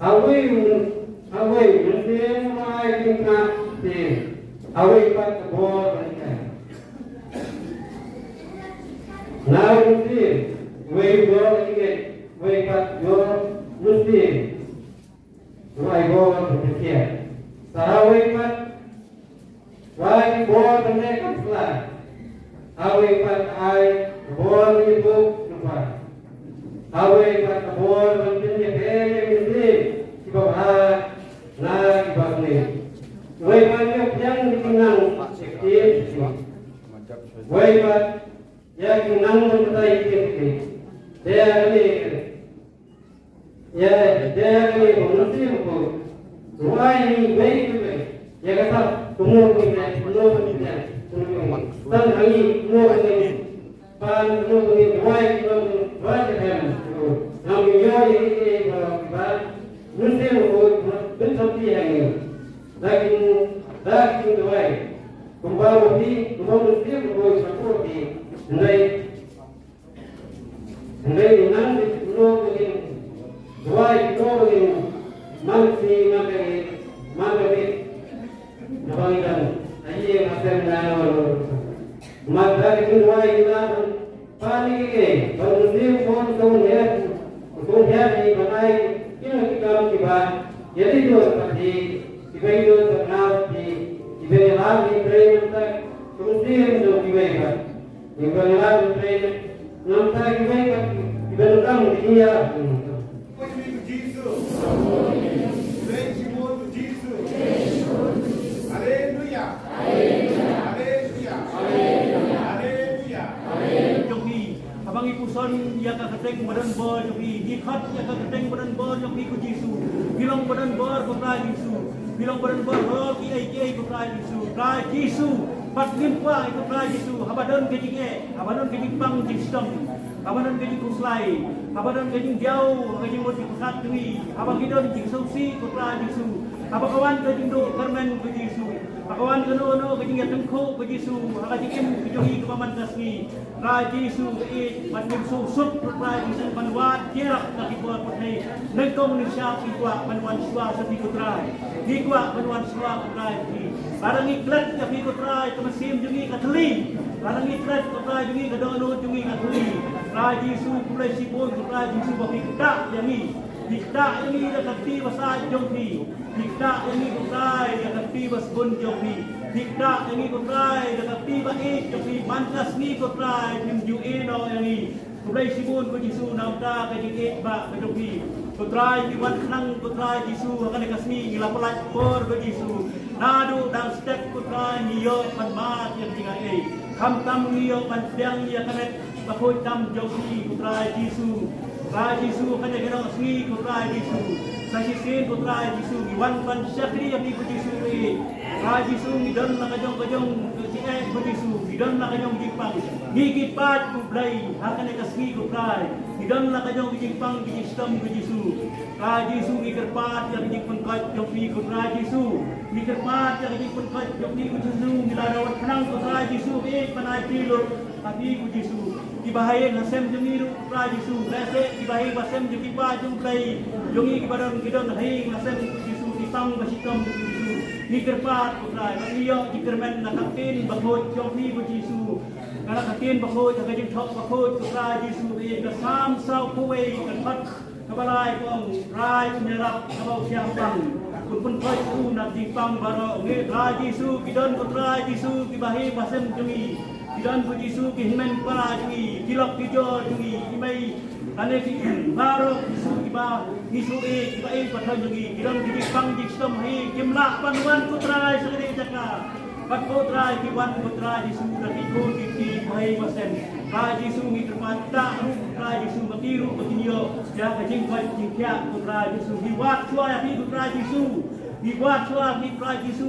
Hawei, hawei, mynsiem ma ai jingkyrkhu te, hawei pat ka bor ban ïa. Na mynsiem, wei bor ban ïa, wei pat bor mynsiem. Wei bor ban ïa. Sa hawei pat Wei ki bor ban leh kam sla. Hawei pat ai ka bor ban ïathuh lypa. Hawei pat ka bor ban pynïapher ïa ki mynsiem kiba bha na kiba sniew. Wei pat ïa pdiang ïa ki nang ïa ki ktien. Wei pat ïa ki nang ban batai ïa ki ktien. Te ïa kane Ïa, ïa, ïa, ïa, ba mynsiem ko. Ruh ai ni wei, wei, wei. Ïa kata, kumno ko ni, kumno ko ni, kumno ko ni. Tang hangi, kumno ko ni. Pan, kumno ko ni, wai, kumno ko ni, wai, kumno ko ni. Ngam ïoh, ïa, ïa, ïa, ba, ba. Mynsiem ko, ba, bin samti hangi. Da kin, da kin wai. Kumba ko ni, kumba mynsiem ko, ba ko ni. Ndai. Hynrei nang di kynnoh ba ngin duwai, kynnoh ba ngin man sngi man ka ïing man ka miet. Naba ngi dang ïa ïa nga sem na nga ro. Mat da di kynduwai ïa nga ban pan ïa ki ïing ban mynsiem khun khun hiar khun hiar ïa ban ai ïa ki kam kiba ïa di dur pat di kiba ïa dur pat di kiba ïa lam ïa trei mynta ka mynsiem jong kiwei pat. Ïa ba ngi lam trei nangta kiwei pat kiba donkam ki ïa. Praise the Lord, Jisu. Praise the Lord, Jisu. Haleluya. Haleluya. Haleluya. Jong phi, haba ngi puson ïa ka kyrteng ba don bor jong phi, ngi khot ïa ka kyrteng ba don bor jong phi ko Jisu. Phi long ba don bor ko Trai Jisu. Phi long ba don bor baroh kiei kiei ko Trai Jisu. Trai Jisu. Bad ngim kwah ïa ko Trai Jisu haba don ka jingeh, haba don ka jingpang jingshitom, haba don ka jingkhuslai, haba don ka jingdiaw ha ka jingmut jingpyrkhat jong ngi, haba ngi don jingsngewsih ko Trai Jisu, haba ka wan ka jingduh kyrmen ko Jisu, haba ka wan kano kano ka jingïatyngkhuh ko Jisu ha ka jingim ka jong ngi kaba man ka sngi. Trai Jisu ka ïeit bad ngim sngewsuk ko Trai Jisu ban wad kiar na ki bor pyrthei. Nyngkong nyngkong ngi kwah ban wan shuwa sha phi ko Trai. Ngi kwah ban wan shuwa ko Trai phi. Lada ngi klet ïa phi ko Trai ka mynsiem jong ngi ka thylli. Lada ngi klet ko Trai jong ngi ka dohnud jong ngi ka thylli. Trai Jisu khublei shibun ko Trai Jisu ba phi ktah ïa ngi. Phi ktah ïa ngi da ka kti ba sait jong phi. Phi ktah ïa ngi ko Trai da ka kti ba sbun jong phi. Phi ktah ïa ngi ko Trai da ka kti ba ïeit jong phi. Man ka sngi ko Trai phim ju ïeh noh ïa ngi. Khublei shibun ko Jisu namar ka jingïeit ba ka jong phi. Ko Trai ngi wan khnang ko Trai Jisu ha kane ka sngi ngi la pyllait por ko Jisu. Naduh dang step ko Trai ngi ïoh ban mad ïa ka jingaiei. Khamtam ngi ïoh ban pdiang ïa ka met ba khuid tam jong phi ko Trai Jisu. Trai Jisu, kane ka sngi ko Trai Jisu, sa shisien ko Trai Jisu, ngi wan ban shakri ïa phi ko Jisu eh. Trai Jisu, ngi don la ka jong ka jong ka jingeh ko Jisu, ngi don la ka jong ka jingpang. Ngi kyrpad ko Blei ha kane ka sngi ko Trai, ngi don la ka jong ka jingpang ka jingshitom ko Jisu. Trai Jisu, ngi kyrpad ïa ka jingpynkhuid jong phi ko Trai Jisu. Ngi kyrpad ïa ka jingpynkhuid jong phi ko Jisu, ngi la wan khnang ko Trai Jisu eh, ban ai phi lut ha phi ko Jisu. Kiba ha ïing ha sem jong ngi ruh ko Trai Jisu, lehse kiba ha ïing ha sem jong ki paid jong U Blei jong ngi kiba don, ki don ha ïing ha sem ko Jisu, ki pang ba shitom ko Jisu. Ngi kyrpad ko Trai, ba ngi ïoh jingkyrmen na ka ktien bakhuid jong phi ko Jisu. Ka na ka ktien bakhuid, ka jingthoh bakhuid ko Trai Jisu, eh, ka Salm sawphew wei, ka dkhot kaba lai ka ong, Trai un ïarap haba u thiah pang, un pynkhuid u na ka jingpang baroh. Ngi Trai Jisu, ki don ko Trai Jisu kiba ha ïing ha sem jong ngi, ki don ko Jisu ki hynmen para jong ngi, ki lok ki jor jong ngi, ki mei lane ki baroh Jisu kiba ngi shu ïeit, kiba ïeit pateng jong ngi, ki don ki jingpang jingshitom hi, kim lah ban wan ko Trai sha kane ka jaka. Bad ko Trai, ki wan ko Trai Jisu da ki khun ki kti, ki ha ïing ha sem. Trai Jisu, ngi kyrpad, ta ruh ko Trai Jisu, ma ki ruh ba kin ïoh ïa ka jingkoit jingkhiah ko Trai Jisu. Ngi wad shuwa ïa phi ko Trai Jisu, ngi wad shuwa ïa phi Trai Jisu.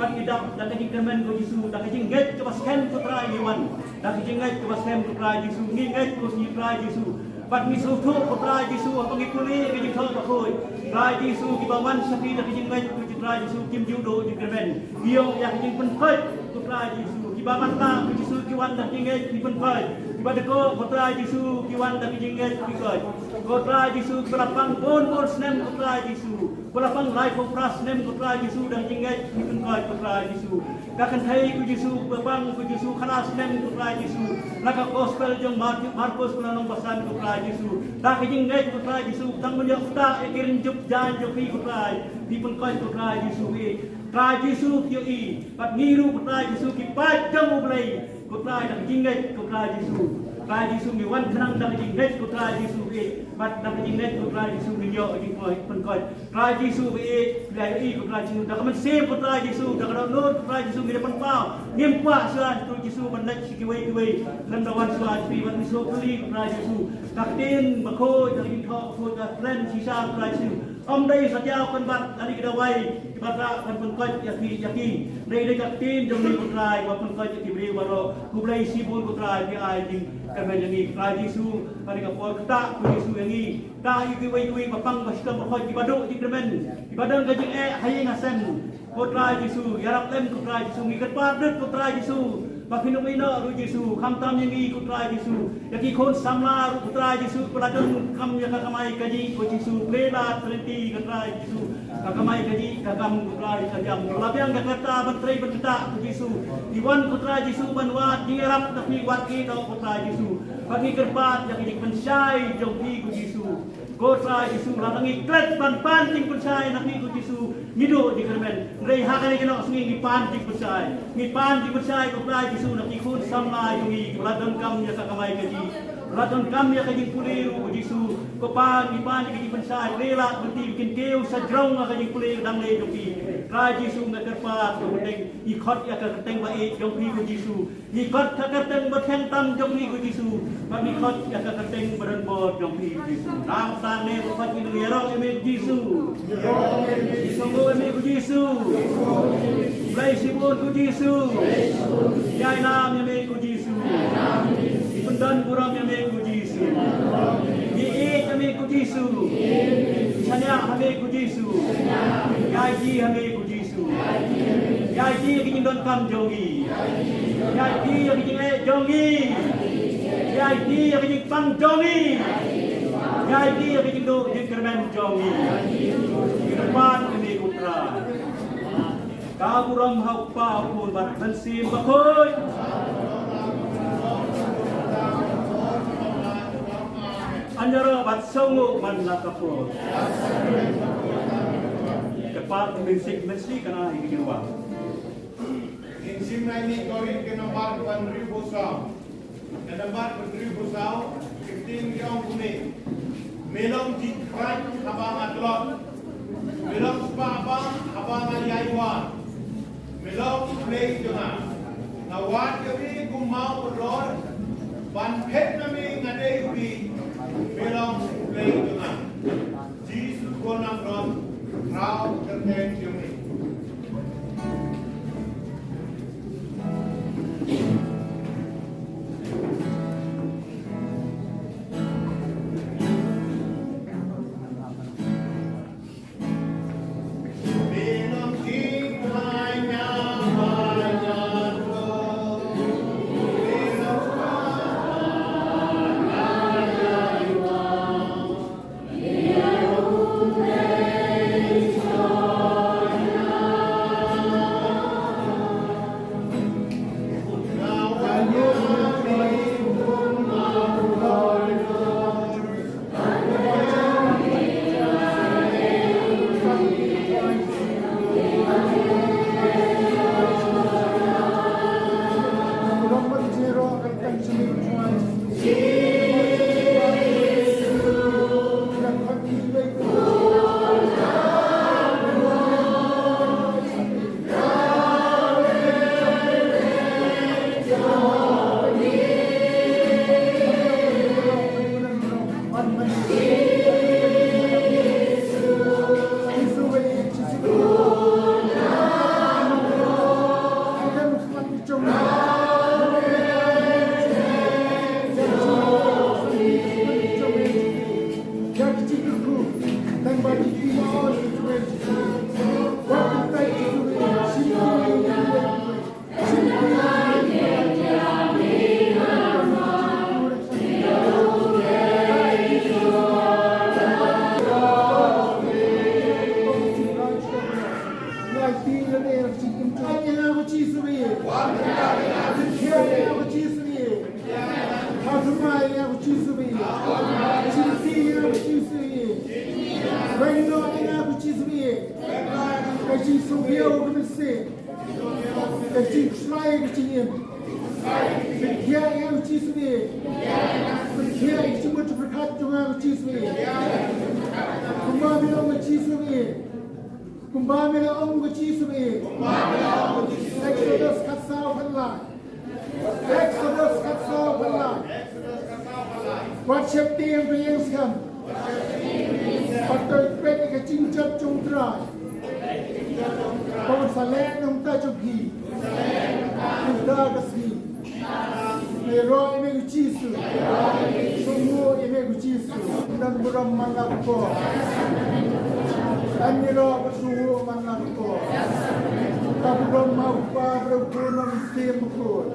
Bad ngi dap da ka jingkyrmen ko Jisu, da ka jingngeit kaba skhem ko Trai ngi wan, da ka jingngeit kaba skhem ko Trai Jisu. Ngi ngeit ko Trai Jisu, bad ngi sngewthuh ko Trai Jisu, haba ngi pule ka jingthoh bakhuid, Trai Jisu, kiba wan sha phi da ka jingngeit ko Trai Jisu, kim ju duh jingkyrmen. Ngi ïoh ïa ka jingpynkhuid ko Trai Jisu. Kiba matlah ko Jisu, ki wan da ka jingngeit ki pynkhuid. Kiba dkoh ko Trai Jisu, ki wan da ka jingngeit ki koit. Ko Trai Jisu, kiba la pang bun bun snem ko Trai Jisu, ba la pang laiphew phra snem ko Trai Jisu, da ka jingngeit ki pynkhuid ko Trai Jisu. Ka kynthei ko Jisu, ba pang ko Jisu khyndai snem ko Trai Jisu, na ka gospel jong Mar-, Markus ka lynnong ba san ko Trai Jisu, da ka jingngeit ko Trai Jisu, tang ban ïoh ktah ïa ki rynjup jaiñ jong phi ko Trai, phi pynkhuid ko Trai Jisu eh. Trai Jisu, ki ïohi, bad ngi ruh ko Trai Jisu ki paid jong U Blei ko Trai, da ka jingngeit ko Trai Jisu. Trai Jisu, ngi wan khnang da ka jingngeit ko Trai Jisu eh, bad da ka jingngeit ko Trai Jisu ngi ïoh jingpynkhuid. Trai Jisu ba ïeit, phi la ïohi ko Trai Jisu, da ka mynsiem ko Trai Jisu, da ka dohnud ko Trai Jisu ngi da pynpaw. Ngim kwah shuwa ko Jisu ban leit sha kiwei kiwei, lem da wan shuwa sha phi ban sngewthuh ko Trai Jisu. Ka ktien bakhuid, da ka jingthoh bakhuid, ka kren shisha ko Trai Jisu. Ym dei sa jaw kan bat, da ki dawai kiba rah ban pynkhuid ïa ki, ïa ki. Dei, dei ka ktien jong ngi ko Trai ba pynkhuid ïa ki briew baroh. Khublei shibun ko Trai, phi ai jingkyrmen ïa ngi ko Trai Jisu. Kane ka por ktah ko Jisu ïa ngi. Ktah ïa kiwei kiwei ba pang ba shitom ba koit, kiba duh jingkyrmen, kiba don ka jingeh ha ïing ha sem. Ko Trai Jisu, ïarap lem ko Trai Jisu, ngi kyrpad lut ko Trai Jisu, ba phin ym ïehnoh ruh Jisu, khamtam ïa ngi ko Trai Jisu, ïa ki khun samla ruh ko Trai Jisu, ba la donkam ïa ka kamai kajih ko Jisu, plie lad plie lynti ko Trai Jisu, ka kamai kajih ka kam ko Trai ka jam, la biang ka kata ban trei ban ktah ko Jisu, ngi wan ko Trai Jisu ban wad, ngi ïarap na phi, wad ïehnoh ko Trai Jisu, ba ngi kyrpad ïa ka jingpynshai jong phi ko Jisu. Ko Trai Jisu, lada ngi klet ban pan jingpynshai na phi ko Jisu, ngi duh jingkyrmen. Hynrei ha kane ka nongsngi ngi pan jingpynshai. Ngi pan jingpynshai ko Trai Jisu na ki khun samla jong ngi, ba la donkam ïa ka kamai kajih, ba la donkam ïa ka jingpule ruh ko Jisu. Ko Pa, ngi pan ïa ka jingpynshai, plie lad plie lynti, ba kin kiew sa jrong ha ka jingpule dang leh jong phi. Trai Jisu, nga kyrpad, ko kyrteng, ngi khot ïa ka kyrteng ba ïeit jong phi ko Jisu. Ngi khot ka kyrteng ba thiang tam jong phi ko Jisu, bad ngi khot ïa ka kyrteng ba don bor jong phi ko Jisu. Nangta ne ba khot ngi ïaroh ïa me ko Jisu. Ngi sngewnguh ïa me ko Jisu. Blei shibun ko Jisu. Ïainam ïa me ko Jisu. Ngi pyndon burom ïa me ko Jisu. Ngi ïeit ïa me ko Jisu. Ngi shaniah ha me ko Jisu. Ngi aiti ha me ko Jisu. Ïa aiti ïa ki jingdonkam jong ngi. Ïa aiti ïa ki jingeh jong ngi. Ïa aiti ïa ki jingpang jong ngi. Ïa aiti ïa ki jingduh jingkyrmen jong ngi. Ngi kyrpad ïa me ko Trai. Ka burom ha u Kpa, u Khun bad u Mynsiem Bakhuid. Yn ïaroh bad sngewnguh man la ka por. Ka Kpa, u Mynsiem, Mynsiem, kan ai ïa ki jingwan. Ngin shim ïa kane ka Korinth ka nombar hynriewphew saw. Ka nombar hynriewphew saw, ka ktien ka ong kumne: Me long jingkyrpad haba nga tlot. Me long spah bah haba nga ïai wad. Me long U Blei jong nga. Nga wad ïa me kum ma u pynlor, ban phet na me nga dei u bieit. Jisu khun na kron, khraw kyrteng jong ngi. Ka jingkhuslai, ka jingim. Pynkhiah ïa u Jisu Ïa. Pynkhiah ïa ka jingmut jingpyrkhat jong nga, u Jisu Ïa. Kumba me la ong, u Jisu Ïa. Kumba me la ong, u Jisu Ïa. Exodus khatsaw khatlai. Exodus khatsaw khatlai. Wat sheptieng pyrshang skhem. Bad to peit ïa ka jingjop jong U Trai. Ba un sa leh na ka bynta jong phi. Mynta ka sngi. Ngi ïaroh ïa me ko Jisu. Sngewnguh ïa me ko Jisu. Don burom man la ka por. Ngi ïaroh ba sngewnguh man la ka por. Ka burom ma U Kpa, bad U Khun, bad U Mynsiem Bakhuid.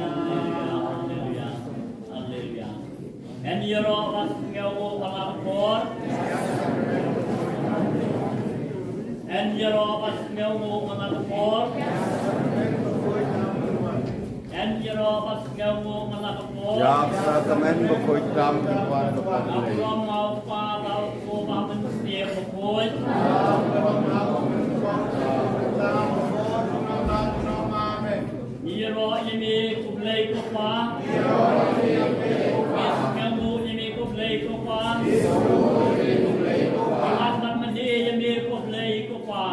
Haleluya. Haleluya. En ïaroh ba sngewnguh man la ka por. En ïaroh ba sngewnguh man la ka por. En ïaroh ba sngewnguh man la ka por. Ïa ka sacrament bakhuid tam ki wan ka por. Ka burom ha u Kpa bad ha u Khun bad ha u Mynsiem Bakhuid. Amen. Ngi ïaroh ïa me ko Blei ko Pa. Ngi sngewnguh ïa me ko Blei ko Pa. Ngi wan ban mane ïa me ko Blei ko Pa.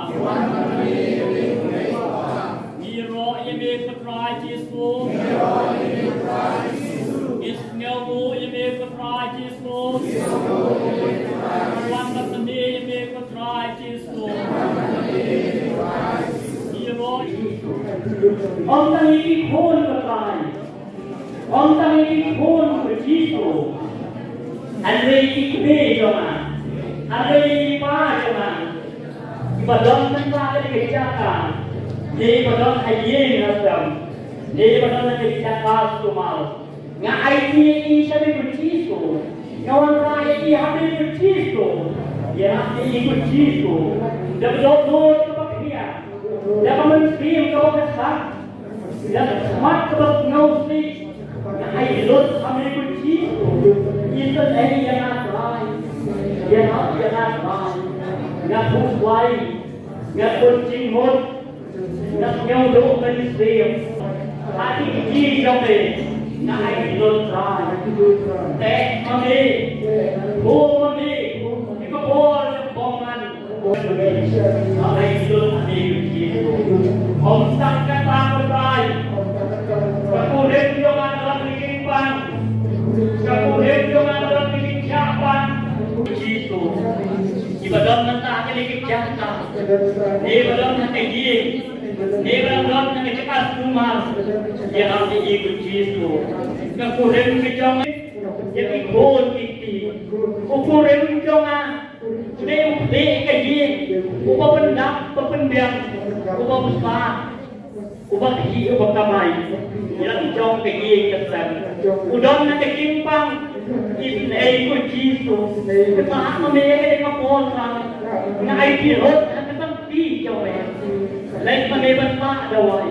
Ngi ïaroh ïa me ko Trai Jisu. Ngi sngewnguh ïa me ko Trai Jisu. Ngi wan ban mane ïa me ko Trai Jisu. Ym tang ïa ki khun ko Trai, ym tang ïa ki khun ko Jisu, hynrei ki kmie jong nga, hynrei ki kpa jong nga, kiba don mynta ha kane ka jaka, ne kiba don ha ïing ha sem, ne kiba don ha kane ka jaka sumar. Nga aiti ïa ki sha me ko Jisu. Nga wanrah ïa ki ha me ko Jisu. Ïarap ïa ki ko Jisu. Da ka dohnud kaba khia, da ka mynsiem kaba khuslai, da ka khmat kaba sngewsih, nga ai lut ha me ko Jisu. Isynei ïa nga Trai. Ïarap ïa nga Trai. Nga khuslai, nga khun jingmut. Nga sngew duh mynsiem. Ha ki kti jong me nga ai lut Trai. Teh ma me, khum ma me, ïa ka bor jong bymman. Nga ai lut ha me ko Jisu. Ym tang kata ko Trai, ka kurim jong nga ka la pynjingpang. Ka kurim jong nga ka la pynjingpang. Jisu. Kiba don mynta ha kane ka jaka, ne ba don ha ka ïing, ne ba don ha ka jaka sumar, ïarap ïa ki ko Jisu. Ka kurim ka jong nga, ïa ki khun ki kti. U kurim jong nga u dei u khlieh ka ïing, uba pyndap, uba pynbiang, uba bsa. Uba khih, uba kamai ïa la ki jong ka ïing ka sem. U don ha ka jingpang. Isynei ko Jisu. Kata ha me ka dei ka por ka. Nga aiti lut ha ka tang kti jong me. Leit ma me ban pah dawai.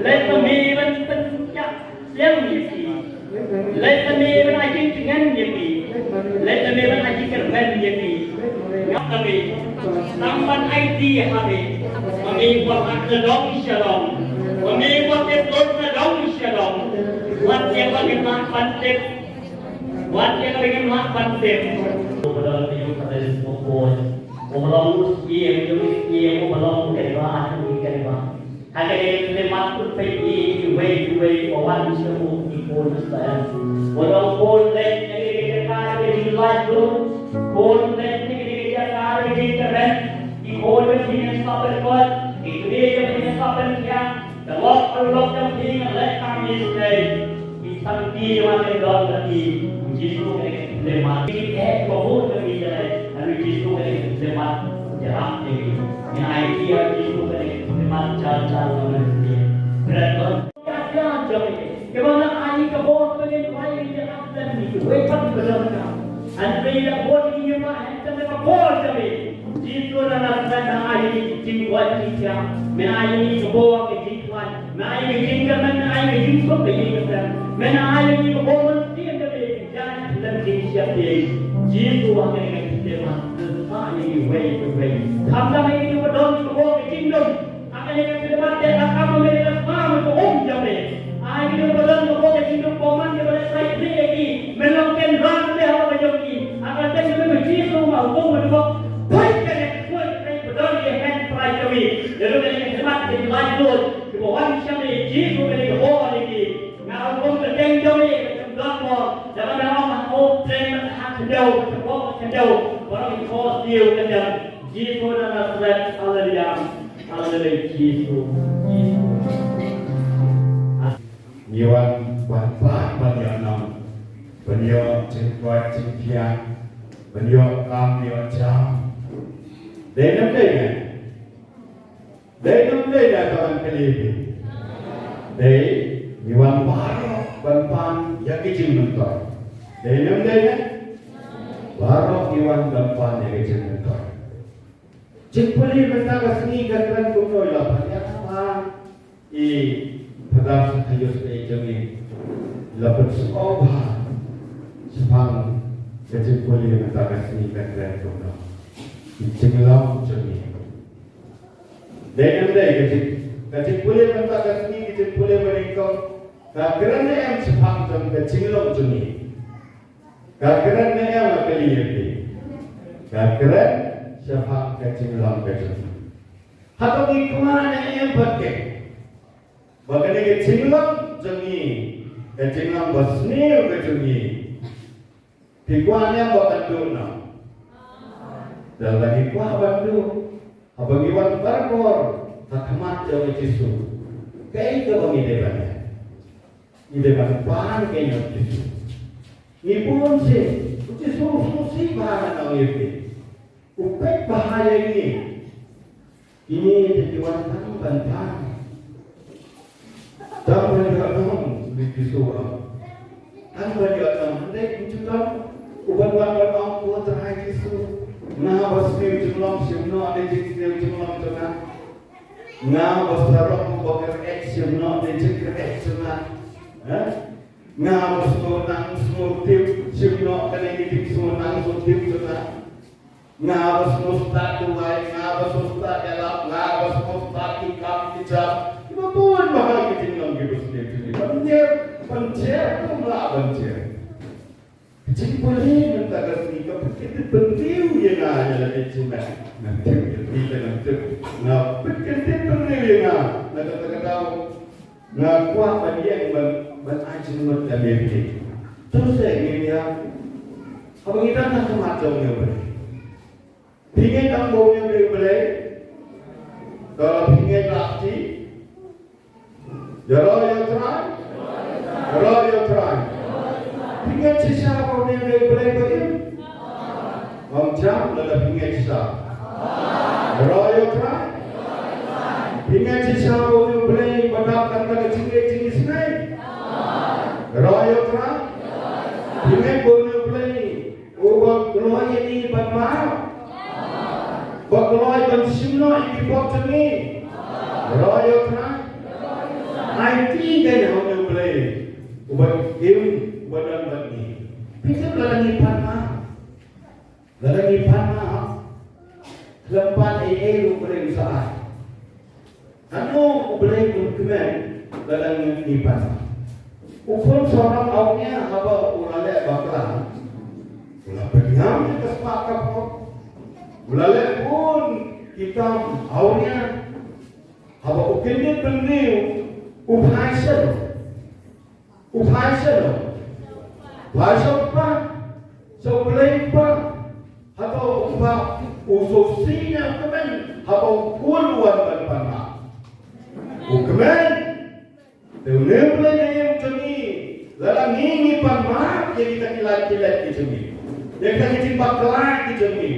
Leit ma me ban pynjah liang ïa ki. Leit ma me ban ai jingtngen ïa ki. Leit ma me ban ai jingkyrmen ïa ki. Ngap na me. Tang ban aiti ha me. Ma me wat hap na dong sha dong. Ma me wat tip lut na dong sha dong. Wat ïa ba ngin lah ban tip. Wat ïa ba ngin lah ban tip. Uba long u Eucharist u Kpa. Uba long u Syiem jong u Syiem, uba long u Kynrad jong ki kynrad. Ha kane ka khyllipmat, peit ïa kiwei kiwei ba wan sha u, ki khun Israel. Wat ong, khun, leit na kane ka jaka, kane ka jaka, khun, leit na kane ka jaka. Ki kren, ki khun jong phi ngan sngap ban koit, ki kmie jong phi ngan sngap ban thiah, ka lok ka lok jong phi ngan leh tang ïa ki. Ki samti jong nga kin don bad ki, u Jisu ka dei ka khyllipmat. Ki eh ki babun jong phi ïa leh, u Jisu ka dei ka khyllipmat ïarap ïa ki. Ngan ai ïa u Jisu ka dei ka khyllipmat jar jar na mynsiem. Kren don. Ïa ïa jong phi. Kiba nang ai ka bor ka ngin ai ïa ka khyllipmat. Wei pat ka don ka. Hynrei ïa ka bor ngi ïa ma hynrei ka bor jong phi. Jisu na Nasaret na ai ïa ki jingkoit jingkhiah. Me ai ïa ki ka bor ka jingkoit. Me ai ïa ki jingkyrmen, me ai ïa ki jingsuk ka jingkyrmen. Me na ai ïa ki ka bor mynsiem jong phi. Ïa lem jingsheptieng. Jisu ha kane ka khyllipmat. Sa ïa ki wei pa wei. Khamtam ïa ki ba don ka bor ka jingdum. Ha kane ka khyllipmat te ka kam me ka kam me ka um jong me. Ai ki ba don ka bor ka jingdum bymman ki ba leh sai pli ïa ki. Me long ken rang te ha ka jong ki. Ha ka kyrteng jong me Jisu ma hukum me ka. Poi kane ka khuid kane ba don ki hand prai jong me. Ïa ka kane ka khyllipmat ki lai lut. Ki ba wan sha me Jisu kane ka bor ïa ki. Nga hukum ka kyrteng jong me ka jong don mo. Ïa ka me ong ha ka kyrteng ka ha ka jong ka bor ka jong. Ba ki ko siew ka jong. Jisu na Nasaret, haleluya. Haleluya, Jisu, Jisu. Ngi wan ban pan ban ïoh nong, ban ïoh jingkoit jingkhiah, ban ïoh kam ïoh jam. Dei ne em dei ne? Dei ne em dei ne, to ngan kylli phi. Dei, ngi wan baroh ban pan ïa ki jingmyntoi. Dei ne em dei ne? Baroh ngi wan ban pan ïa ki jingmyntoi. Jingpule mynta ka sngi ka kren kumno, la pynïap bha i Phadar Sakaios ka jong ngi, la pynsngew bha shaphang ka jingpule mynta ka sngi ka kren kumno, i jinglong jong ngi. Dei ne em dei ka jing, ka jingpule mynta ka sngi, ka jingpule ba nyngkong ka kren ne em shaphang jong ka jinglong jong ngi? Ka kren ne em, la kylli ïa phi? Ka kren shaphang ka jinglong ka jong ngi. Hato ngi kwah ne em pat ke ba kane ka jinglong jong ngi, ka jinglong ba sniew ka jong ngi, phi kwah ne em ba kan duh noh? Te lada ngi kwah ban duh, haba ngi wan barabor ha khmat jong u Jisu, kaei kaba ngi dei ban leh? Ngi dei ban pan kein ïa u Jisu. Ngi bun sien, u Jisu u sngewsih bha na ngi, u peit bha ïa ngi. Kine te ki wan tang ban pan, tang ban ïoh nong, u Jisu u ong. Tang ban ïoh nong, hynrei ym ju don uban wan ban ong, ko Trai Jisu, nga ba sniew jinglong, shim noh ne jingsniew jinglong jong nga. Nga ba sarong, ba kyrkieh, shim noh ne jingkyrkieh jong nga. Ha? Nga ba sngewtynnat sngewtip, shim noh kane ka jingsngewtynnat sngewtip jong nga. Nga ba sngewstad duwai, nga ba sngewstad ïalap, nga ba sngewstad ki kam ki jam. Kiba bun bha ki jinglong kiba sniew jong ngi. Ban jer, ban jer, kumno ban jer. Ka jingpule mynta ka sngi ka pynkyntit bynriew ïa nga, ïa lade jingmut. Nga tip ïa phi, nga tip. Nga pynkyntit bynriew ïa nga na kata ka daw. Nga kwah ban ïeng ban, ban ai jingmut ïa me. To seh ngin ïa, haba ngi don ha khmat jong U Blei, phi ngeit tang ba U Blei u Blei? Te phi ngeit la ti? Ïaroh ïa U Trai? Ïaroh ïa U Trai. Phi ngeit shisha ba U Blei u Blei ba im? Ong jam lada phi ngeit shisha. Ïaroh ïa U Trai. Phi ngeit shisha ba U Blei ba dap tang da ka jingngeit jingisynei? Ïaroh ïa U Trai. Phi ngeit ba U Blei uba kloi ïa ngi ban map, ba kloi ban shim noh ïa ki pop jong ngi. Ïaroh ïa U Trai. Aiti kein ha U Blei uba im, uba don bad ngi. Phi tip lada ngi pan map, lada ngi pan map, khlem pan ei ei ruh U Blei u sa ai. Katno U Blei un kmen lada ngi pan map? U khun sarong Awria haba u la leh bakla, u la pynïap ïa ka spah ka pop, u la leh bun ki kam Awria. Haba u kyndit bynriew, u phai sha U phai sha no? Phai sha u kpa? Sha U Blei u kpa? Hato u kpa U sngewsih ne u kmen haba u khun u wan ban pan map? U kmen. Te une u Blei ba im jong ngi, lada ngi, ngi pan map ïa kita ki lait ki lait ki jong ngi, ïa kita ki jingbakla ki jong ngi,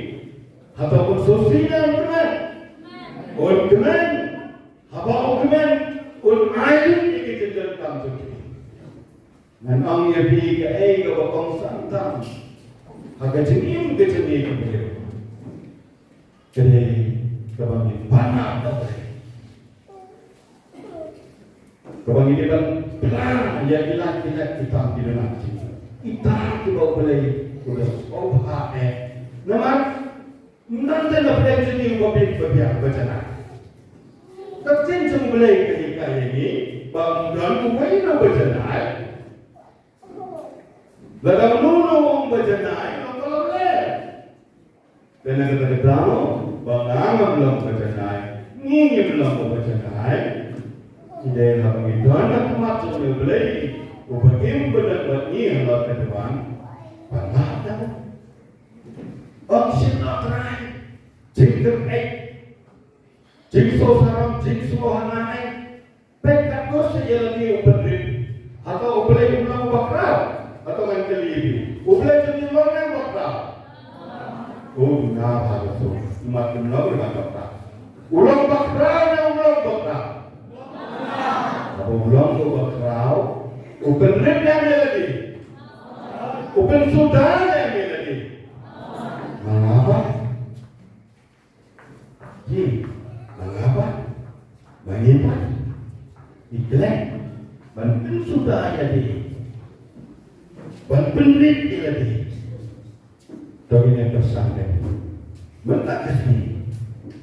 hato un sngewsih ne un kmen? Un kmen. Haba u kmen, un ai ïa ki jingdonkam jong ngi. Ngan ong ïa phi kaei kaba kongsan tam ha ka jingim ka jong ngi ka briew, ka dei kaba ngi pan map da u Blei, kaba ngi dei ban pla ïa ki lait ki lait ki tam ki lait ki tam kiba u Blei u da sngewbha eh. Namar ym don te na pdeng jong ngi uba bit ba biang ba janai. Ka ktien jong u Blei ka hikai ïa ngi ba ym don uwei na ba janai. Lada uno uno u ong ba janai, long ka long lem. Te na kata ka daw ba nga ngam long ba janai, ngi ngim long ba janai, ngi dei haba ngi don ha khmat jong u Blei uba im ba don bad ngi halor ka duwan, ba nga dang ong shim noh Trai, jingkyrpad, jingsngewsarong, jingsngewhangna. Peit katno sa ïa lade u pynrit. Hato u Blei um long uba khraw? Hato ngan kylli ïa phi, u Blei jong ngi u long ne uba khraw? Um, nga bha ka suk. Mat um long uba khraw. U long uba khraw ne um long uba khraw? Haba u long uba khraw, u pynrit ne em ïa lade? U pynsuda ne em ïa lade? Nga bha. Hi, ma nga pat, ma ngi pat, ngi klet ban pynsuda ïa lade, ban pynrit ïa lade. To ngin ïa pyrshang dei mynta ka sngi,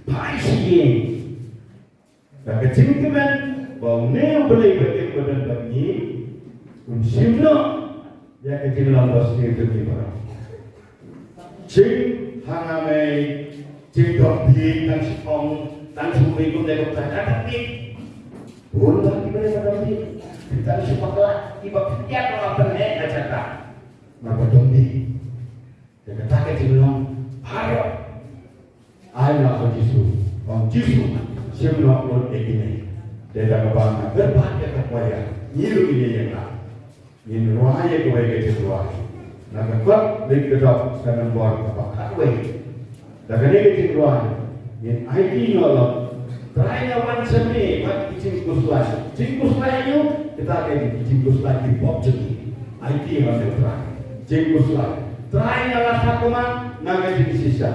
phai sha ïing da ka jingkmen ba une u Blei ba im ba don bad ngi un shim noh ïa ka jinglong ba sniew jong ngi baroh. Jinghangne, jingdon bynta, tang shu ong, tang shu ong kumne kumta, tang shu ong. Bun ba ki briew ba don bynta, tang shu bakla, kiba pynïap ba pynheh na jaka. Namar ba don bynta. Te kata ka jinglong baroh ai noh ha u Jisu. Ong Jisu, shim noh lut ïa kine. Te da kaba nga kyrpad ïa ka choir, ngi ruh ngin ïeng lang. Ngin rwai ïa kawei ka jingrwai na ka kot Leit Kdok ka nombor kaba khatwei. Da kane ka jingrwai ngin aiti noh lang. Trai nga wan sha me bad ki jingkhuslai. Jingkhuslai ïa u, kata ka dei ki jingkhuslai ki pop jong ngi. Aiti ha me Trai. Jingkhuslai. Trai nga la sakma na ka jingshisha.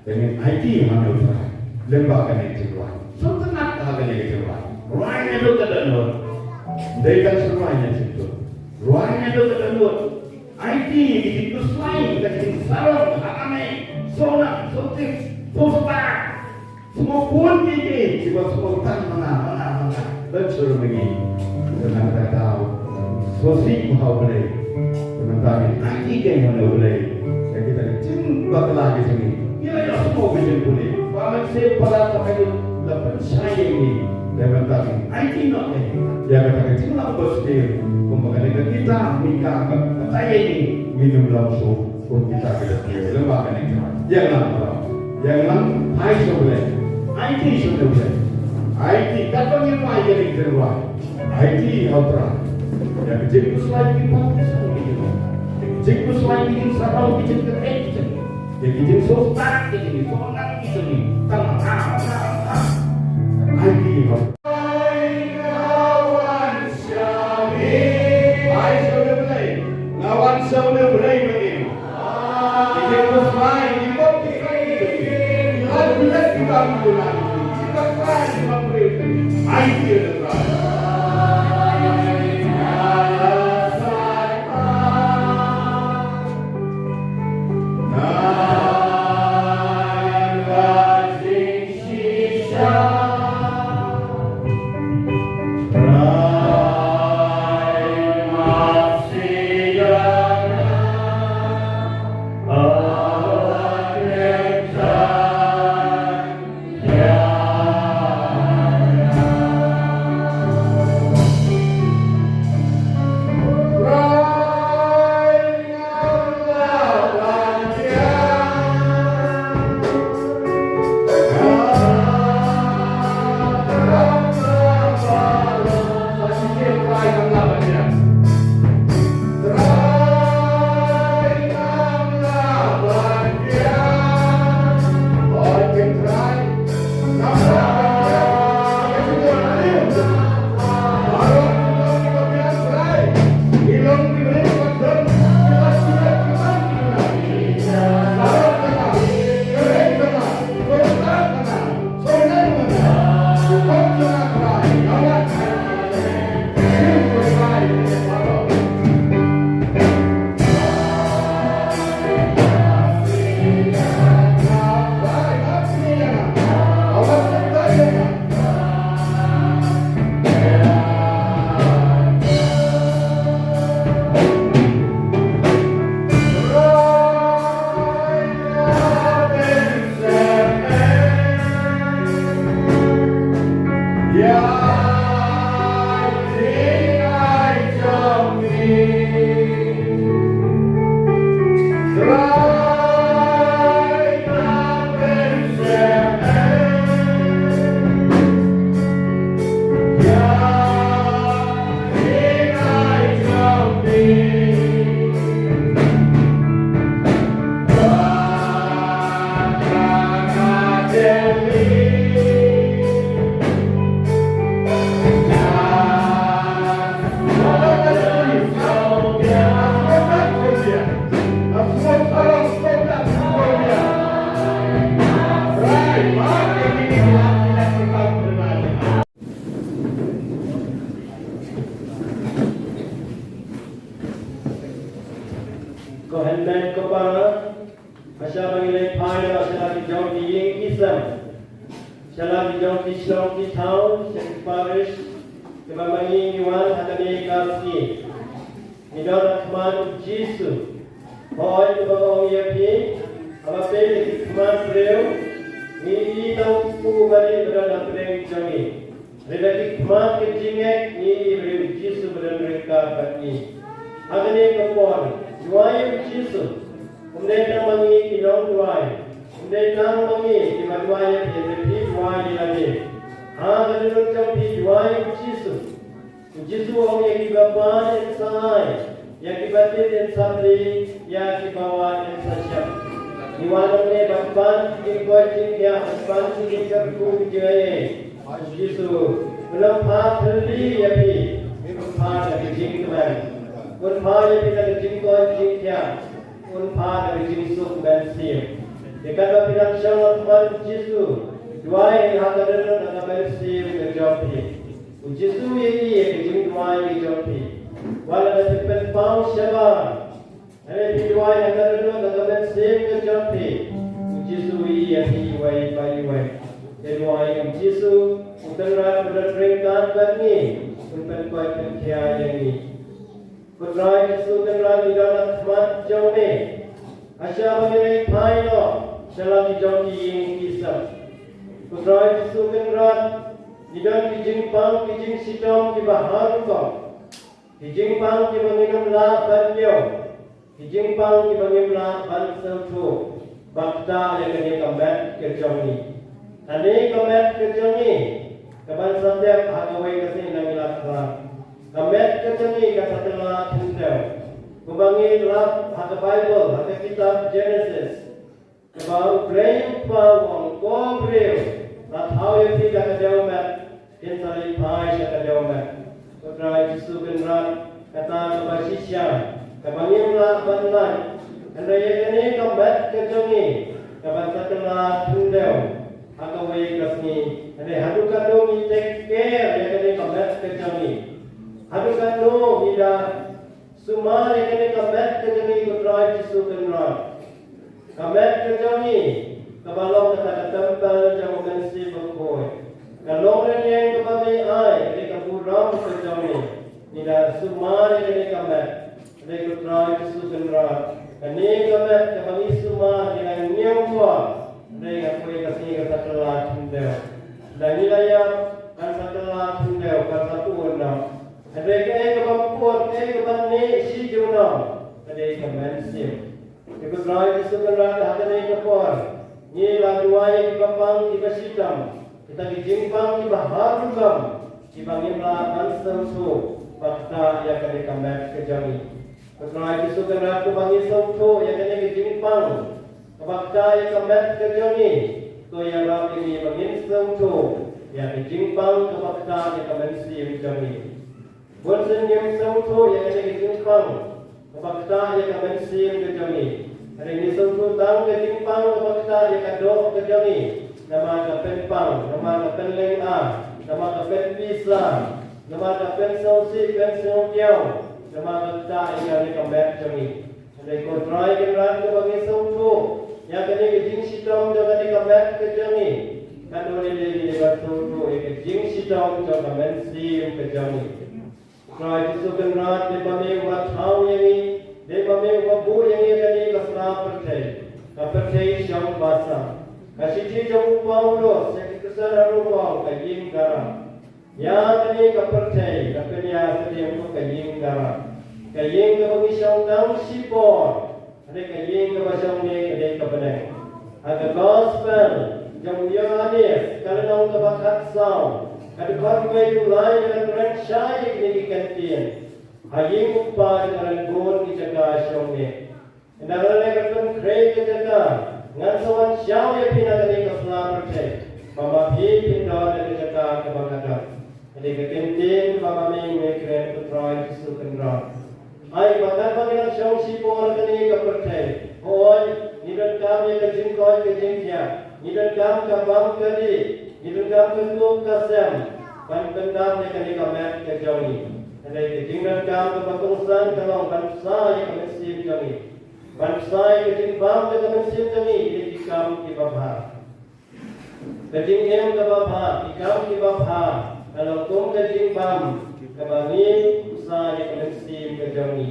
Te ngin aiti ha me Trai lyngba kane ka jingrwai. Sngewtynnat ha kane ka jingrwai. Rwai naduh ka dohnud. Dei tang shu rwai na jingthoh. Rwai naduh ka dohnud. Aiti ki jingkhuslai, ka jingsarong ha me. Sngewthuh, sngewtip, sngewspah. Sngewbha ïa ki, kiba sngewtang ma nga, ma nga, ma nga. Leit sha rum ngi. Te nangta ka daw sngewsih bha U Blei. Te nangta ngin aiti kein ha U Blei ïa kita ki jingbakla ki jong ngi. Ngi la ïohsngew ka jingpule ba mynsiem palat ka pynlut la pynshai ïa ngi. Te nangta ngin aiti noh kein ïa kata ka jinglong ba sniew. Kumba kane ka kita Mika ka batai ïa ngi, ngin ym long shuh kum kita ki lynti. Lem bad kane ka ïa lang, ïa lang, ai sha U Blei. Aiti sha U Blei. Aiti katba ngi rwai ïa kane ka rwai. Aiti ha U Trai. Ïa ka jingkhuslai ki pop ki jong ngi. Ïa ka jingkhuslai ki jingsarong ki jingkyrkieh ki jong ngi. Ïa ka jingsngewsih ki jong ngi, sngewsih ki jong ngi. Tang ha, ha, ha. Aiti ha U Trai. Ai sha U Blei. Nga wan sha U Blei ma ngi. Ki jingkhuslai, ki pop ki jong ngi. Ki lad ki lad ki bam ki lad. Ki bam ki bam briew. Aiti ha U Trai. Jong ki ïing ki sem, sha la ki jong ki shnong ki thaw, sha ki parish kiba ma ngi ngi wan ha kane ka sngi. Ngi don ha khmat u Jisu. Hooid, kaba ong ïa phi, haba peit ki khmat briew, ngi i tang u Blei ba don hapdeng jong ngi. Lada ki khmat ki jingngeit, ngi i briew Jisu ba don ryngkat bad ngi. Ha kane ka por, duwai ïa u Jisu. Um dei tang ma ngi ki nongduwai, um dei tang ma ngi kiba duwai ïa phi, hynrei phi duwai ïa lade. Ha ka dohnud jong phi duwai ïa u Jisu. U Jisu u ong ïa kiba pan yn sa ai, ïa kiba tied yn sa plie, ïa kiba wad yn sa shah. Ngi wan hangne ban pan ki jingkoit jingkhiah, ban pan ki jingkyrkhu ki jingaiei. U Jisu un phah thylli ïa phi, un phah da ka jingkmen, un phah ïa phi da ka jingkoit jingkhiah, un phah da ka jingsuk mynsiem. Ïa kaba phi dang shong ha khmat u Jisu, duwai ha ka dohnud da ka mynsiem ka jong phi. U Jisu u ïohi ïa ka jingduwai ka jong phi. Wat lada phi pynpaw shabar, hynrei phi duwai ha ka dohnud da ka mynsiem ka jong phi, u Jisu u ïohi ïa phi iwei pa iwei. Te duwai ïa u Jisu, u Kynrad u don ryngkat bad ngi, un pynkoit pynkhia ïa ngi. Ko Trai Jisu Kynrad, ngi don ha khmat jong me. Hasha ba ngi leit phai noh sha la ki jong ki ïing ki sem, ko Trai Jisu Kynrad, ngi don ki jingpang ki jingshitom kiba har rukom. Ki jingpang kiba ngim lah ban ñiew. Ki jingpang kiba ngim lah ban sngewthuh. Ba ktah ïa kane ka met ka jong ngi. Kane ka met ka jong ngi, kaban sa tep ha kawei ka sngi na ngi la khrat. Ka met ka jong ngi kan sa kylla khyndew. Kumba ngi lap ha ka Baibl, ha ka kitab Jenesis, kaba U Blei u Kpa u ong, ko briew, la thaw ïa phi da ka dewmet, phin sa leit phai sha ka dewmet. Ko Trai Jisu Kynrad, kata kaba shisha, kaba ngim lah ban lait. Hynrei ïa kane ka met ka jong ngi, kaban sa kylla khyndew ha kawei ka sngi. Hynrei haduh katno ngi take care ïa kane ka met ka jong ngi? Haduh katno ngi da sumar ïa kane ka met ka jong ngi, ko Trai Jisu Kynrad? Ka met ka jong ngi, kaba long kata ka templ jong U Mynsiem Bakhuid, ka longrynieng kaba me ai, kane ka burom ka jong ngi. Ngi da sumar ïa kane ka met, hynrei ko Trai Jisu Kynrad, kane ka met kaba ngi sumar, ngi la ñiew bor, hynrei ha kawei ka sngi kan sa kylla khyndew. Lada ngi la ïap, kan sa kylla khyndew, kan sa pud noh. Hynrei kaei kaba pud, kaei kaba neh shi junom, ka dei ka mynsiem. Te ko Trai Jisu Kynrad, ha kane ka por ngi la duwai ïa kiba pang kiba shitom, kita ki jingpang kiba har rukom, kiba ngim lah ban sngewthuh, ba ktah ïa kane ka met ka jong ngi. Ko Trai Jisu Kynrad, kumba ngi sngewthuh ïa kane ka jingpang kaba ktah ïa ka met ka jong ngi, to ïarap ïa ngi ba ngin sngewthuh ïa ka jingpang kaba ktah ïa ka mynsiem jong ngi. Bun sien ngim sngewthuh ïa kane ka jingpang kaba ktah ïa ka mynsiem ka jong ngi. Hynrei ngi sngewthuh tang ka jingpang kaba ktah ïa ka doh ka jong ngi, namar ka pynpang, namar ka pynlynga, namar ka pynpisa, namar ka pynsngewsih pynsngewbiang, namar ka ktah ïa kane ka met jong ngi. Hynrei ko Trai Kynrad, kaba ngi sngewthuh ïa kane ka jingshitom jong kane ka met ka jong ngi, katno lei lei ngi dei ban sngewthuh ïa ka jingshitom jong ka mynsiem ka jong ngi. Trai Jisu Kynrad, dei ba me uba thaw ïa ngi, dei ba me uba buh ïa ngi ha kane ka sla pyrthei, ka pyrthei shong basam. Ka shithi jong u Paulus ïa ki Khristan ha Rom ka ïing daram. Ïa kane ka pyrthei la pynïaid sa ïa ka ïing daram, ka ïing kaba ngi shong tang shipor. Hynrei ka ïing kaba shong ne ka dei ka bneng. Ha ka Gospel jong u Ïoannis, ka lynnong kaba khatsaw, ka dkhot kawei u lai, ka kren shai ïa kine ki kyntien: Ha ïing u Kpa ka don bun ki jaka shong ne. Ynda nga la leh ban pynkhreh ka jaka, ngan sa wan shaw ïa phi na kane ka sla pyrthei, ba ma phi phin don ha ka jaka kaba nga don. Ka dei ka kyntien kaba ma me me kren, ko Trai Jisu Kynrad. Ai ba katba ngi dang shong shipor ha kane ka pyrthei, hooid, ngi donkam ïa ka jingkoit ka jingkhiah, ngi donkam ka bam ka dih, ngi donkam ka kup ka sem ban pyndap ïa kane ka met ka jong ngi. Hynrei ka jingdonkam kaba kongsan ka long ban bsa ïa ka mynsiem jong ngi. Ban bsa ïa ka jingbam jong ka mynsiem jong ngi, ïa ki Kam kiba bha. Ka jingim kaba bha, ki kam kiba bha, ka long kum ka jingbam kaba ngi pynsa ïa ka mynsiem ka jong ngi.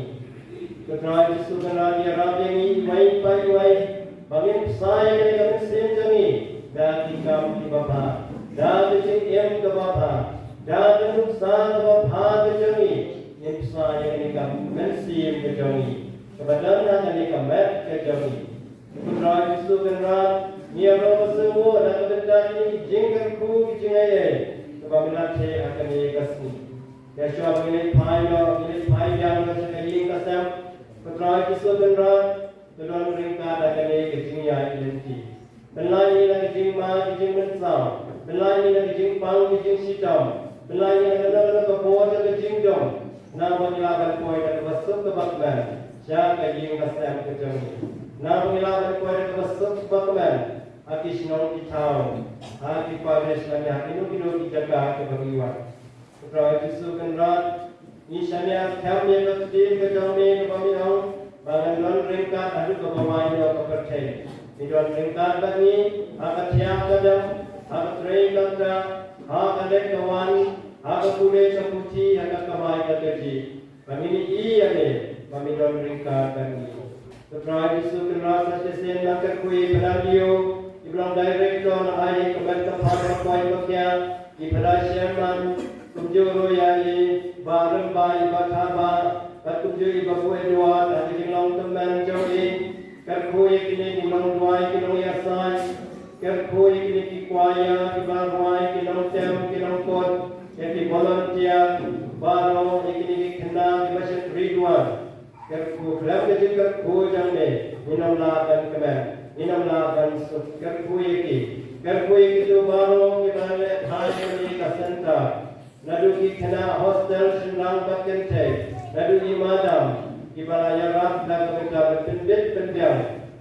Ko Trai Jisu Kynrad, ïarap ïa ngi iwei pa iwei ba ngin pynsa ïa ka mynsiem jong ngi da ki kam kiba bha, da ka jingim kaba bha, da ka nuksa kaba bha ka jong ngi, ngin pynsa ïa ka mynsiem ka jong ngi kaba don ha ka met ka jong ngi. Ko Trai Jisu Kynrad, ngi ïaroh ba sngewbha na ka bynta kine ki jingkyrkhu ki jingaiei kiba me la theh ha kane ka sngi. Ïa shuwa ba ngi leit phai noh, ngi leit phai biang noh sha ka ïing ka sem, ko Trai Jisu Kynrad, to don ryngkat ha kane ka jingïaid lynti. Pynlait ïa ngi na ka jingma ka jingmynsaw, pynlait ïa ngi na ka jingpang ka jingshitom, pynlait ïa ngi na kano kano ka bor ka jingdom. Naba ngi lah ban poi da kaba suk kaba kmen sha ka ïing ka sem ka jong ngi. Naba ngi lah ban poi da kaba suk kaba kmen ha ki shnong ki thaw, ha ki parish lane ha kino kino ki jaka kiba ngi wan. Ko Trai Jisu Kynrad, ngi shaniah skhem ïa ka ktien ka jong me kaba me ong ba ngan don ryngkat haduh kaba wai noh ka pyrthei. Me don ryngkat bad ngi ha ka thiah ka dem, ha ka trei ka kta, ha ka leit ka wan, ha ka pule ka puthi, ha ka kamai ka kajih. Ba ngin ïohi ïa me ba me don ryngkat bad ngi. Ko Trai Jisu Kynrad, sa shisien nang kyrkhu ïa i Phadar Leo, i ba long director, nang ai ïa ka met ka phad ka poi ka khiah, i Phadar Sherman, kumjuh ruh ïa i Bah Rymbai, i Bah Tharbah, bad kumjuh i Bah Pu Edward ha ka jinglong tymmen jong i. Kyrkhu ïa kine ki nongduwai ki nongïasaid, kyrkhu ïa kine ki choir, kiba rwai, ki nongtem, ki nongkut, ïa ki volunteer baroh, ïa kine ki khynnah kiba shakri duwar. Kyrkhu khlem ka jingkyrkhu jong me ngin ym lah ban kmen, ngin ym lah ban suk. Kyrkhu ïa ki, kyrkhu ïa kito baroh kiba lehbha ïa kane ka centre. Naduh ki khynnah hostel shynrang bad kynthei, naduh i madam kiba la ïarap na ka bynta ban pynbit pynbiang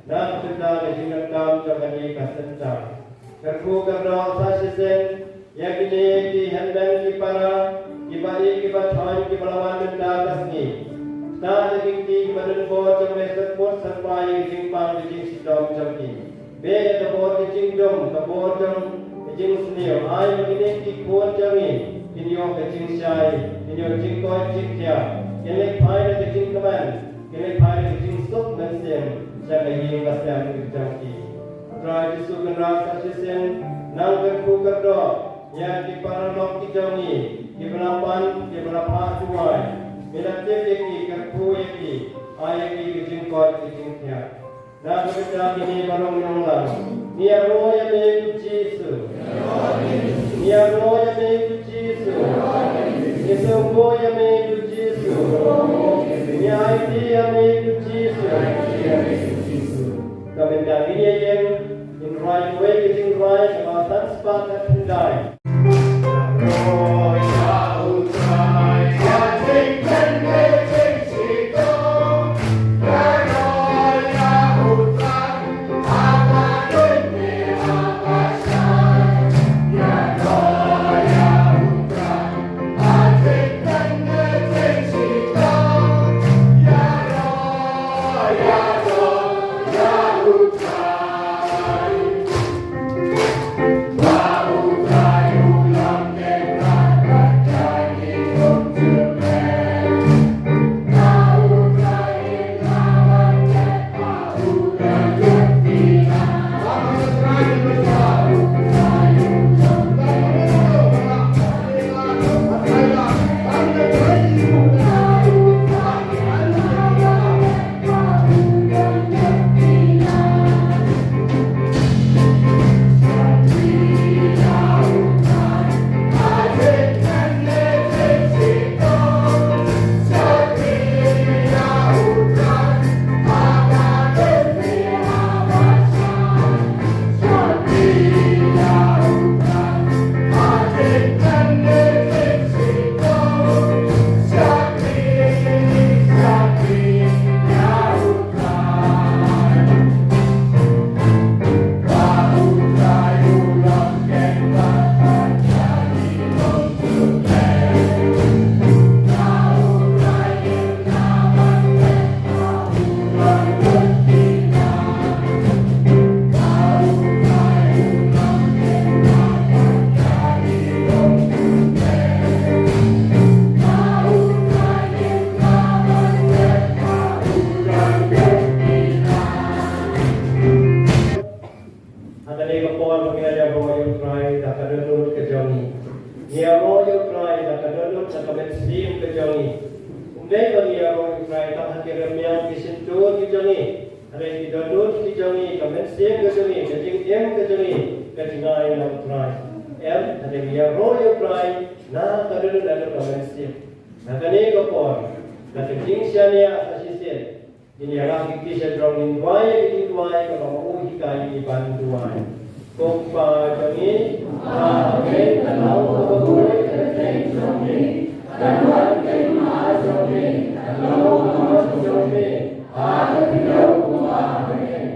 na ka bynta ka jingdonkam jong kane ka centre. Kyrkhu kyrdoh sa shisien ïa kine ki hynmen ki para, kiba ïeit kiba thoiñ, kiba la wan mynta ka sngi. Ktah ïa ki kti kiba donbor jong me, syrput syrpai ïa ka jingpang ka jingshitom jong ki. Beh ïa ka bor ka jingdum, ka bor jong ka jingsniew, ai ba kine ki khun jong ngi kin ïoh ka jingshai, kin ïoh jingkoit jingkhiah, kin leit phai da ka jingkmen, kin leit phai da ka jingsuk mynsiem sha ka ïing ka sem ka jong ki. Trai Jisu Kynrad, sa shisien nang kyrkhu kyrdoh ïa ki paralok ki jong ngi kiba la pan, kiba la phah duwai. Me la tip ïa ki, kyrkhu ïa ki, ai ïa ki ka jingkoit ka jingkhiah. Na ka bynta kine baroh ngi ong lang, ngi ïaroh ïa me ko Jisu. Ngi ïaroh ïa me ko Jisu. Ngi sngewbha ïa me ko Jisu. Ngi aiti ïa me ko Jisu. Ka bynta kine ïa ngin rwai kawei ka jingrwai kaba san spah khatkhyndai. Kane ka por ba ngi ïaroh ïa u Trai da ka dohnud ka jong ngi. Ngi ïaroh ïa u Trai da ka dohnud da ka mynsiem ka jong ngi. Ym dei ba ngi ïaroh ïa u Trai tang ha ki rmiang ki shyntur ki jong ngi. Hynrei ki dohnud ki jong ngi, ka mynsiem ka jong ngi, ka jingim ka jong ngi ka jngai na u Trai. Em, hynrei ngi ïaroh ïa u Trai na ka dohnud da ka mynsiem. Na kane ka por, na ka jingshaniah sa shisien, ngin ïa lap ïa ki sha jrong, ngin duwai ïa ki jingduwai kaba u hikai ngi ban duwai. Ko Kpa jong ngi, ha bneng, ka long kaba khuid ka kyrteng jong me, kan wan ka hima jong me, kan long ka mon jong me ha ka khyndew kumba ha bneng.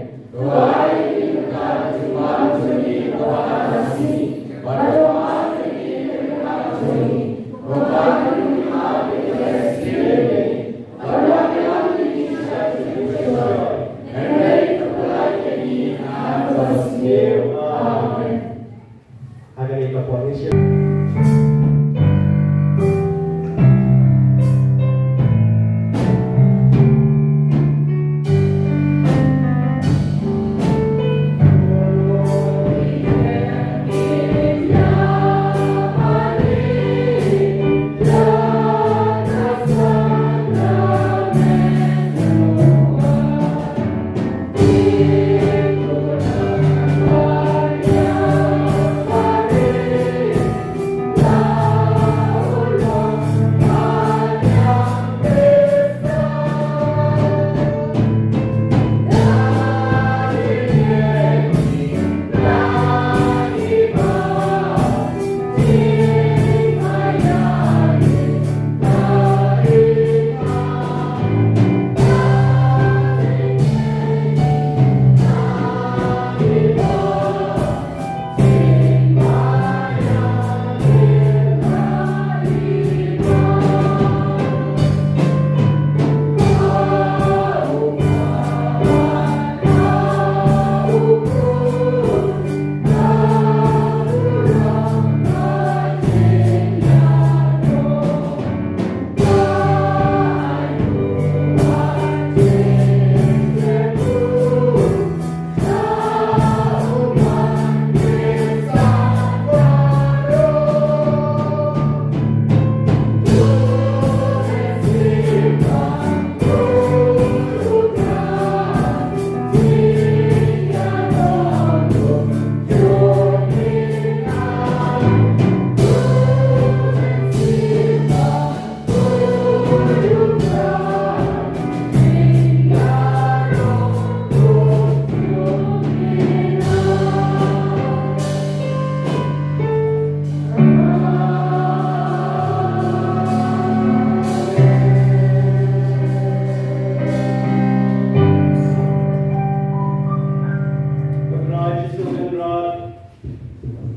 Ko Trai Jisu Kynrad,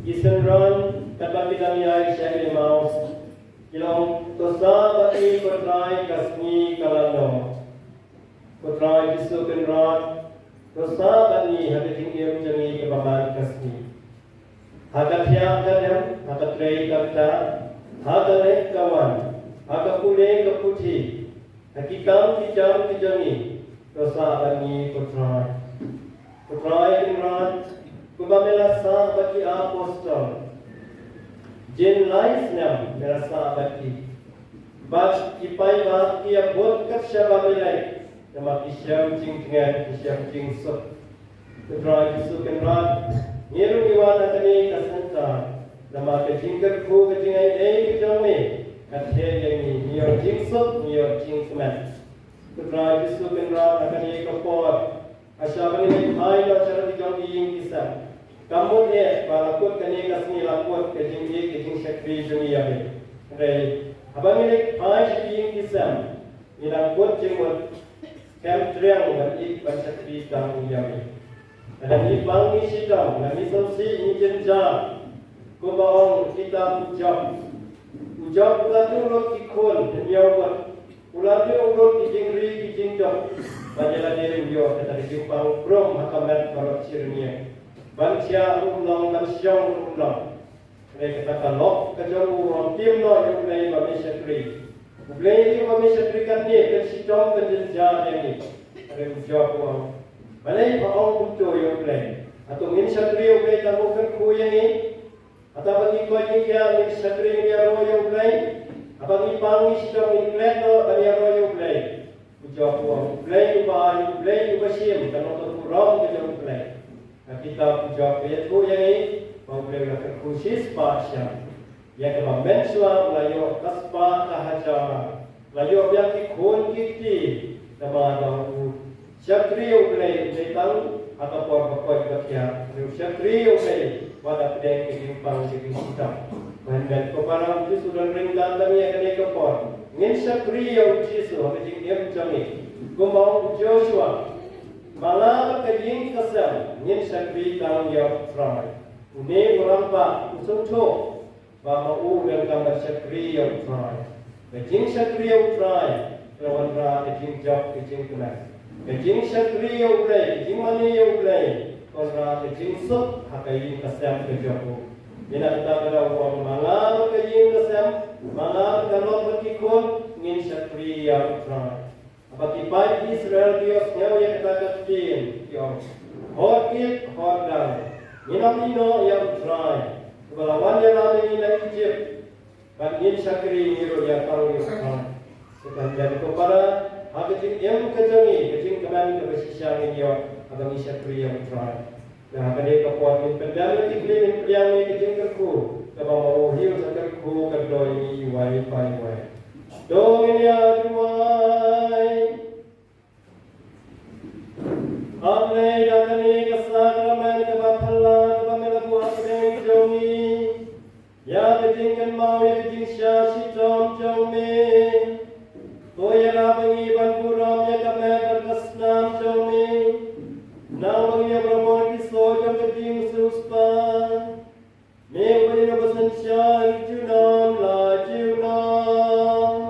ki synran katba ki dang ïaid sha Emmaus, ki la ong, "To sah bad ngi, ko Trai, ka sngi ka la noh." Ko Trai Jisu Kynrad, to sah bad ngi ha ka jingim jong ngi kaba man ka sngi. Ha ka thiah ka dem, ha ka trei ka ktah, ha ka leit ka wan, ha ka pule ka puthi, ha ki kam ki jam ki jong ngi, to sah bad ngi, ko Trai. Ko Trai Kynrad, kumba me la sah bad ki apostol. Jin lai snem me la sah bad ki. Bad ki paidbah ki ïa bud kat shaba me leit, namar ki shem jingtngen, ki shem jingsuk. Ko Trai Jisu Kynrad, ngi ruh ngi wan ha kane ka synta, namar ka jingkyrkhu ka jingaiei ka jong me ka theh ïa ngi, ngi ïoh jingsuk, ngi ïoh jingkmen. Ko Trai Jisu Kynrad, ha kane ka por, ha shaba ngi leit phai noh sha la ki jong ki ïing ki sem, kam mut eh ba la kut kane ka sngi la kut ka jingïeit ka jingshakri jong ngi ïa me. Hynrei haba ngi leit phai sha ki ïing ki sem, ngi dang kut jingmut, khlem triang ban ïeit ban shakri tang ïa me. Lada ngi pang ngi shitom, lada ngi sngewsih ngi jynjar, kumba ong kitab u Job. U Job u la duh lut ki khun hynñiew ngut. U la duh lut ki jingri ki jingduk. Bad ïa lade u ïoh kata ka jingpang brum ha ka met baroh shi rynïeng. Ban thiah ruh um long, ban shong ruh um long. Hynrei kata ka lok ka jong u, u ong tim noh ïa U Blei ba me shakri. U Blei ïa u ba me shakri katne, kan shitom kan jynjar ïa ngi. Hynrei u Job u ong, balei pha ong kumto ïa U Blei? Hato ngin shakri ïa Ngi tang u kyrkhu ïa ngi. Haba ngi koit ngi khiah ngin shakri ngi ïaroh ïa U Blei. Haba ngi pang ngi shitom ngi klet noh ban ïaroh ïa U Blei. U Job u ong, U Blei uba ai, U Blei uba shim, ka long ka burom ka jong U Blei. Ka kitab U Job ka ïathuh ïa ngi ba U Blei u la kyrkhu shispah sha ïa kaba mynshuwa u la ïoh ka spah ka hajar, la ïoh biang ki khun ki kti. Namar ba u shakri ïa U Blei, U Blei tang ha ka por ba koit ba khiah. U shakri ïa U Blei wat hapdeng ka jingpang ka jingshitom. Ko hynmen ko para, U Jisu u don ryngkat bad ngi ha kane ka por. Ngin shakri ïa U Jisu ha ka jingim jong ngi. Kumba ong u Joshua, ma nga bad ka ïing ka sem ngin shakri tang ïa U Trai. Une u rangbah u sngewthuh ba ma u u donkam ban shakri ïa U Trai. Ka jingshakri ïa U Trai ka wanrah ka jingjop ka jingkmen. Ka jingshakri ïa U Blei, ka jingmane ïa U Blei, ka wanrah ka jingsuk ha ka ïing ka sem ka jong u. Ïa kata ka daw u ong, ma nga bad ka ïing ka sem, ma nga bad ka lok bad ki khun, ngin shakri ïa U Trai. Haba ki paid Israel ki ïohsngew ïa kata ka ktien, ki ong, hor ïit hor dang, ngin ym ïehnoh ïa U Trai uba la wan ïalam ïa ngi na Ijipt, bad ngin shakri ngi ruh ïa tang ïa U Trai. Ko hynmen ko para, ha ka jingim ka jong ngi, ka jingkmen kaba shisha ngin ïoh haba ngi shakri ïa U Trai. Te ha kane ka por ngin pyndem ïa ki khlieh, ngin pdiang ïa ka jingkyrkhu kaba ma u hi u sa kyrkhu ka dor ïa ngi iwei pa iwei. To ngin ïa duwai. A Blei, da kane ka sakramen kaba phylla kaba me la buh ha pdeng jong ngi, ïa ka jingkynmaw ïa ka jingshah shitom jong me, to ïarap ïa ngi ban burom ïa ka met bad ka snam jong me. Nang ba ngin ïa burom ïa ki soh jong ka jingsiewspah. Me uba ïeit uba synshar junom la junom.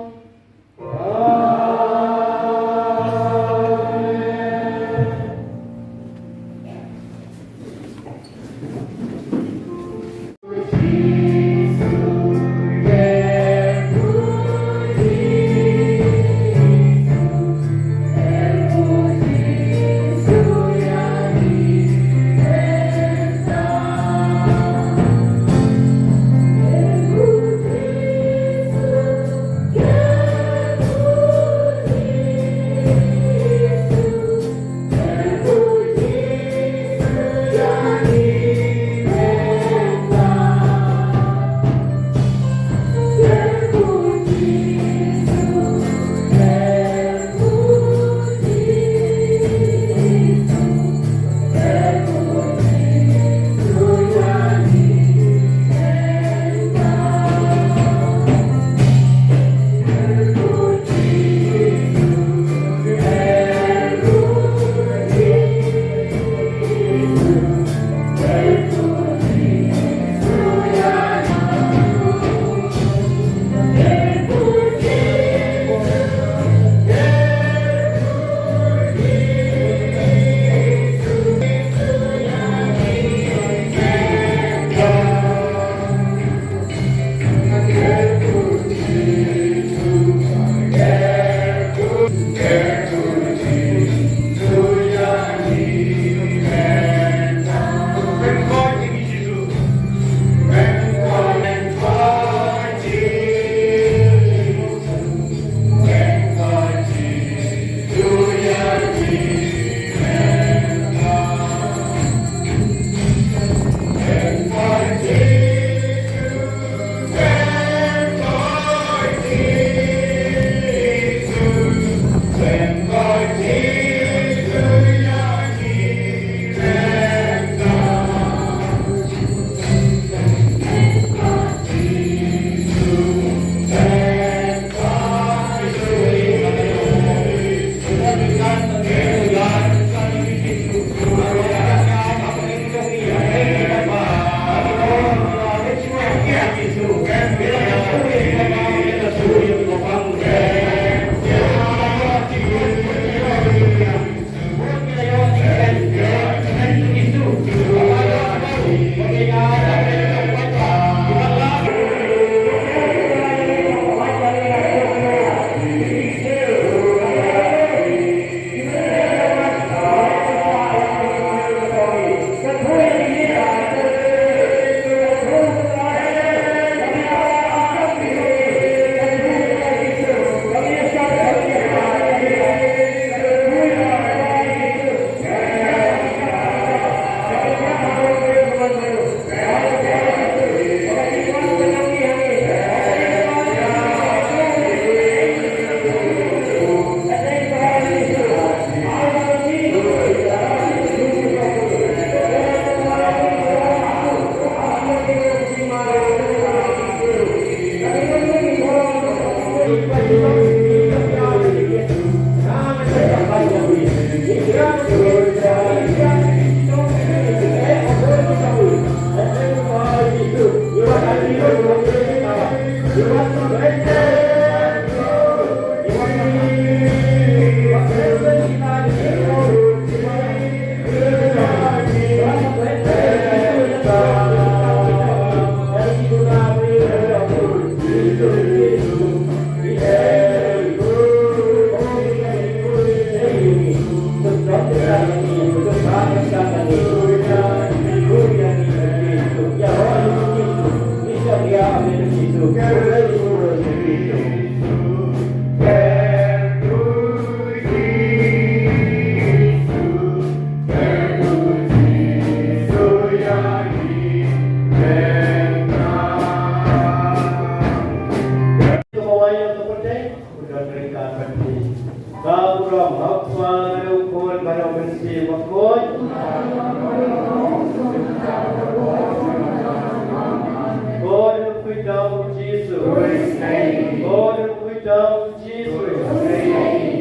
Jisu.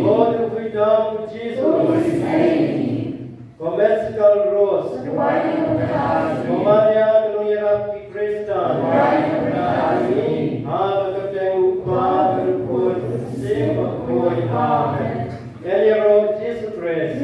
Ko tu phi dam Jisu. Ko Meskal Ros. Ko Maria ka nongïarap ki Khristan. Ha ka kyrteng u Kpa bad u Khun bad u Kpa. Amen. Ïaroh Jisu Khrist.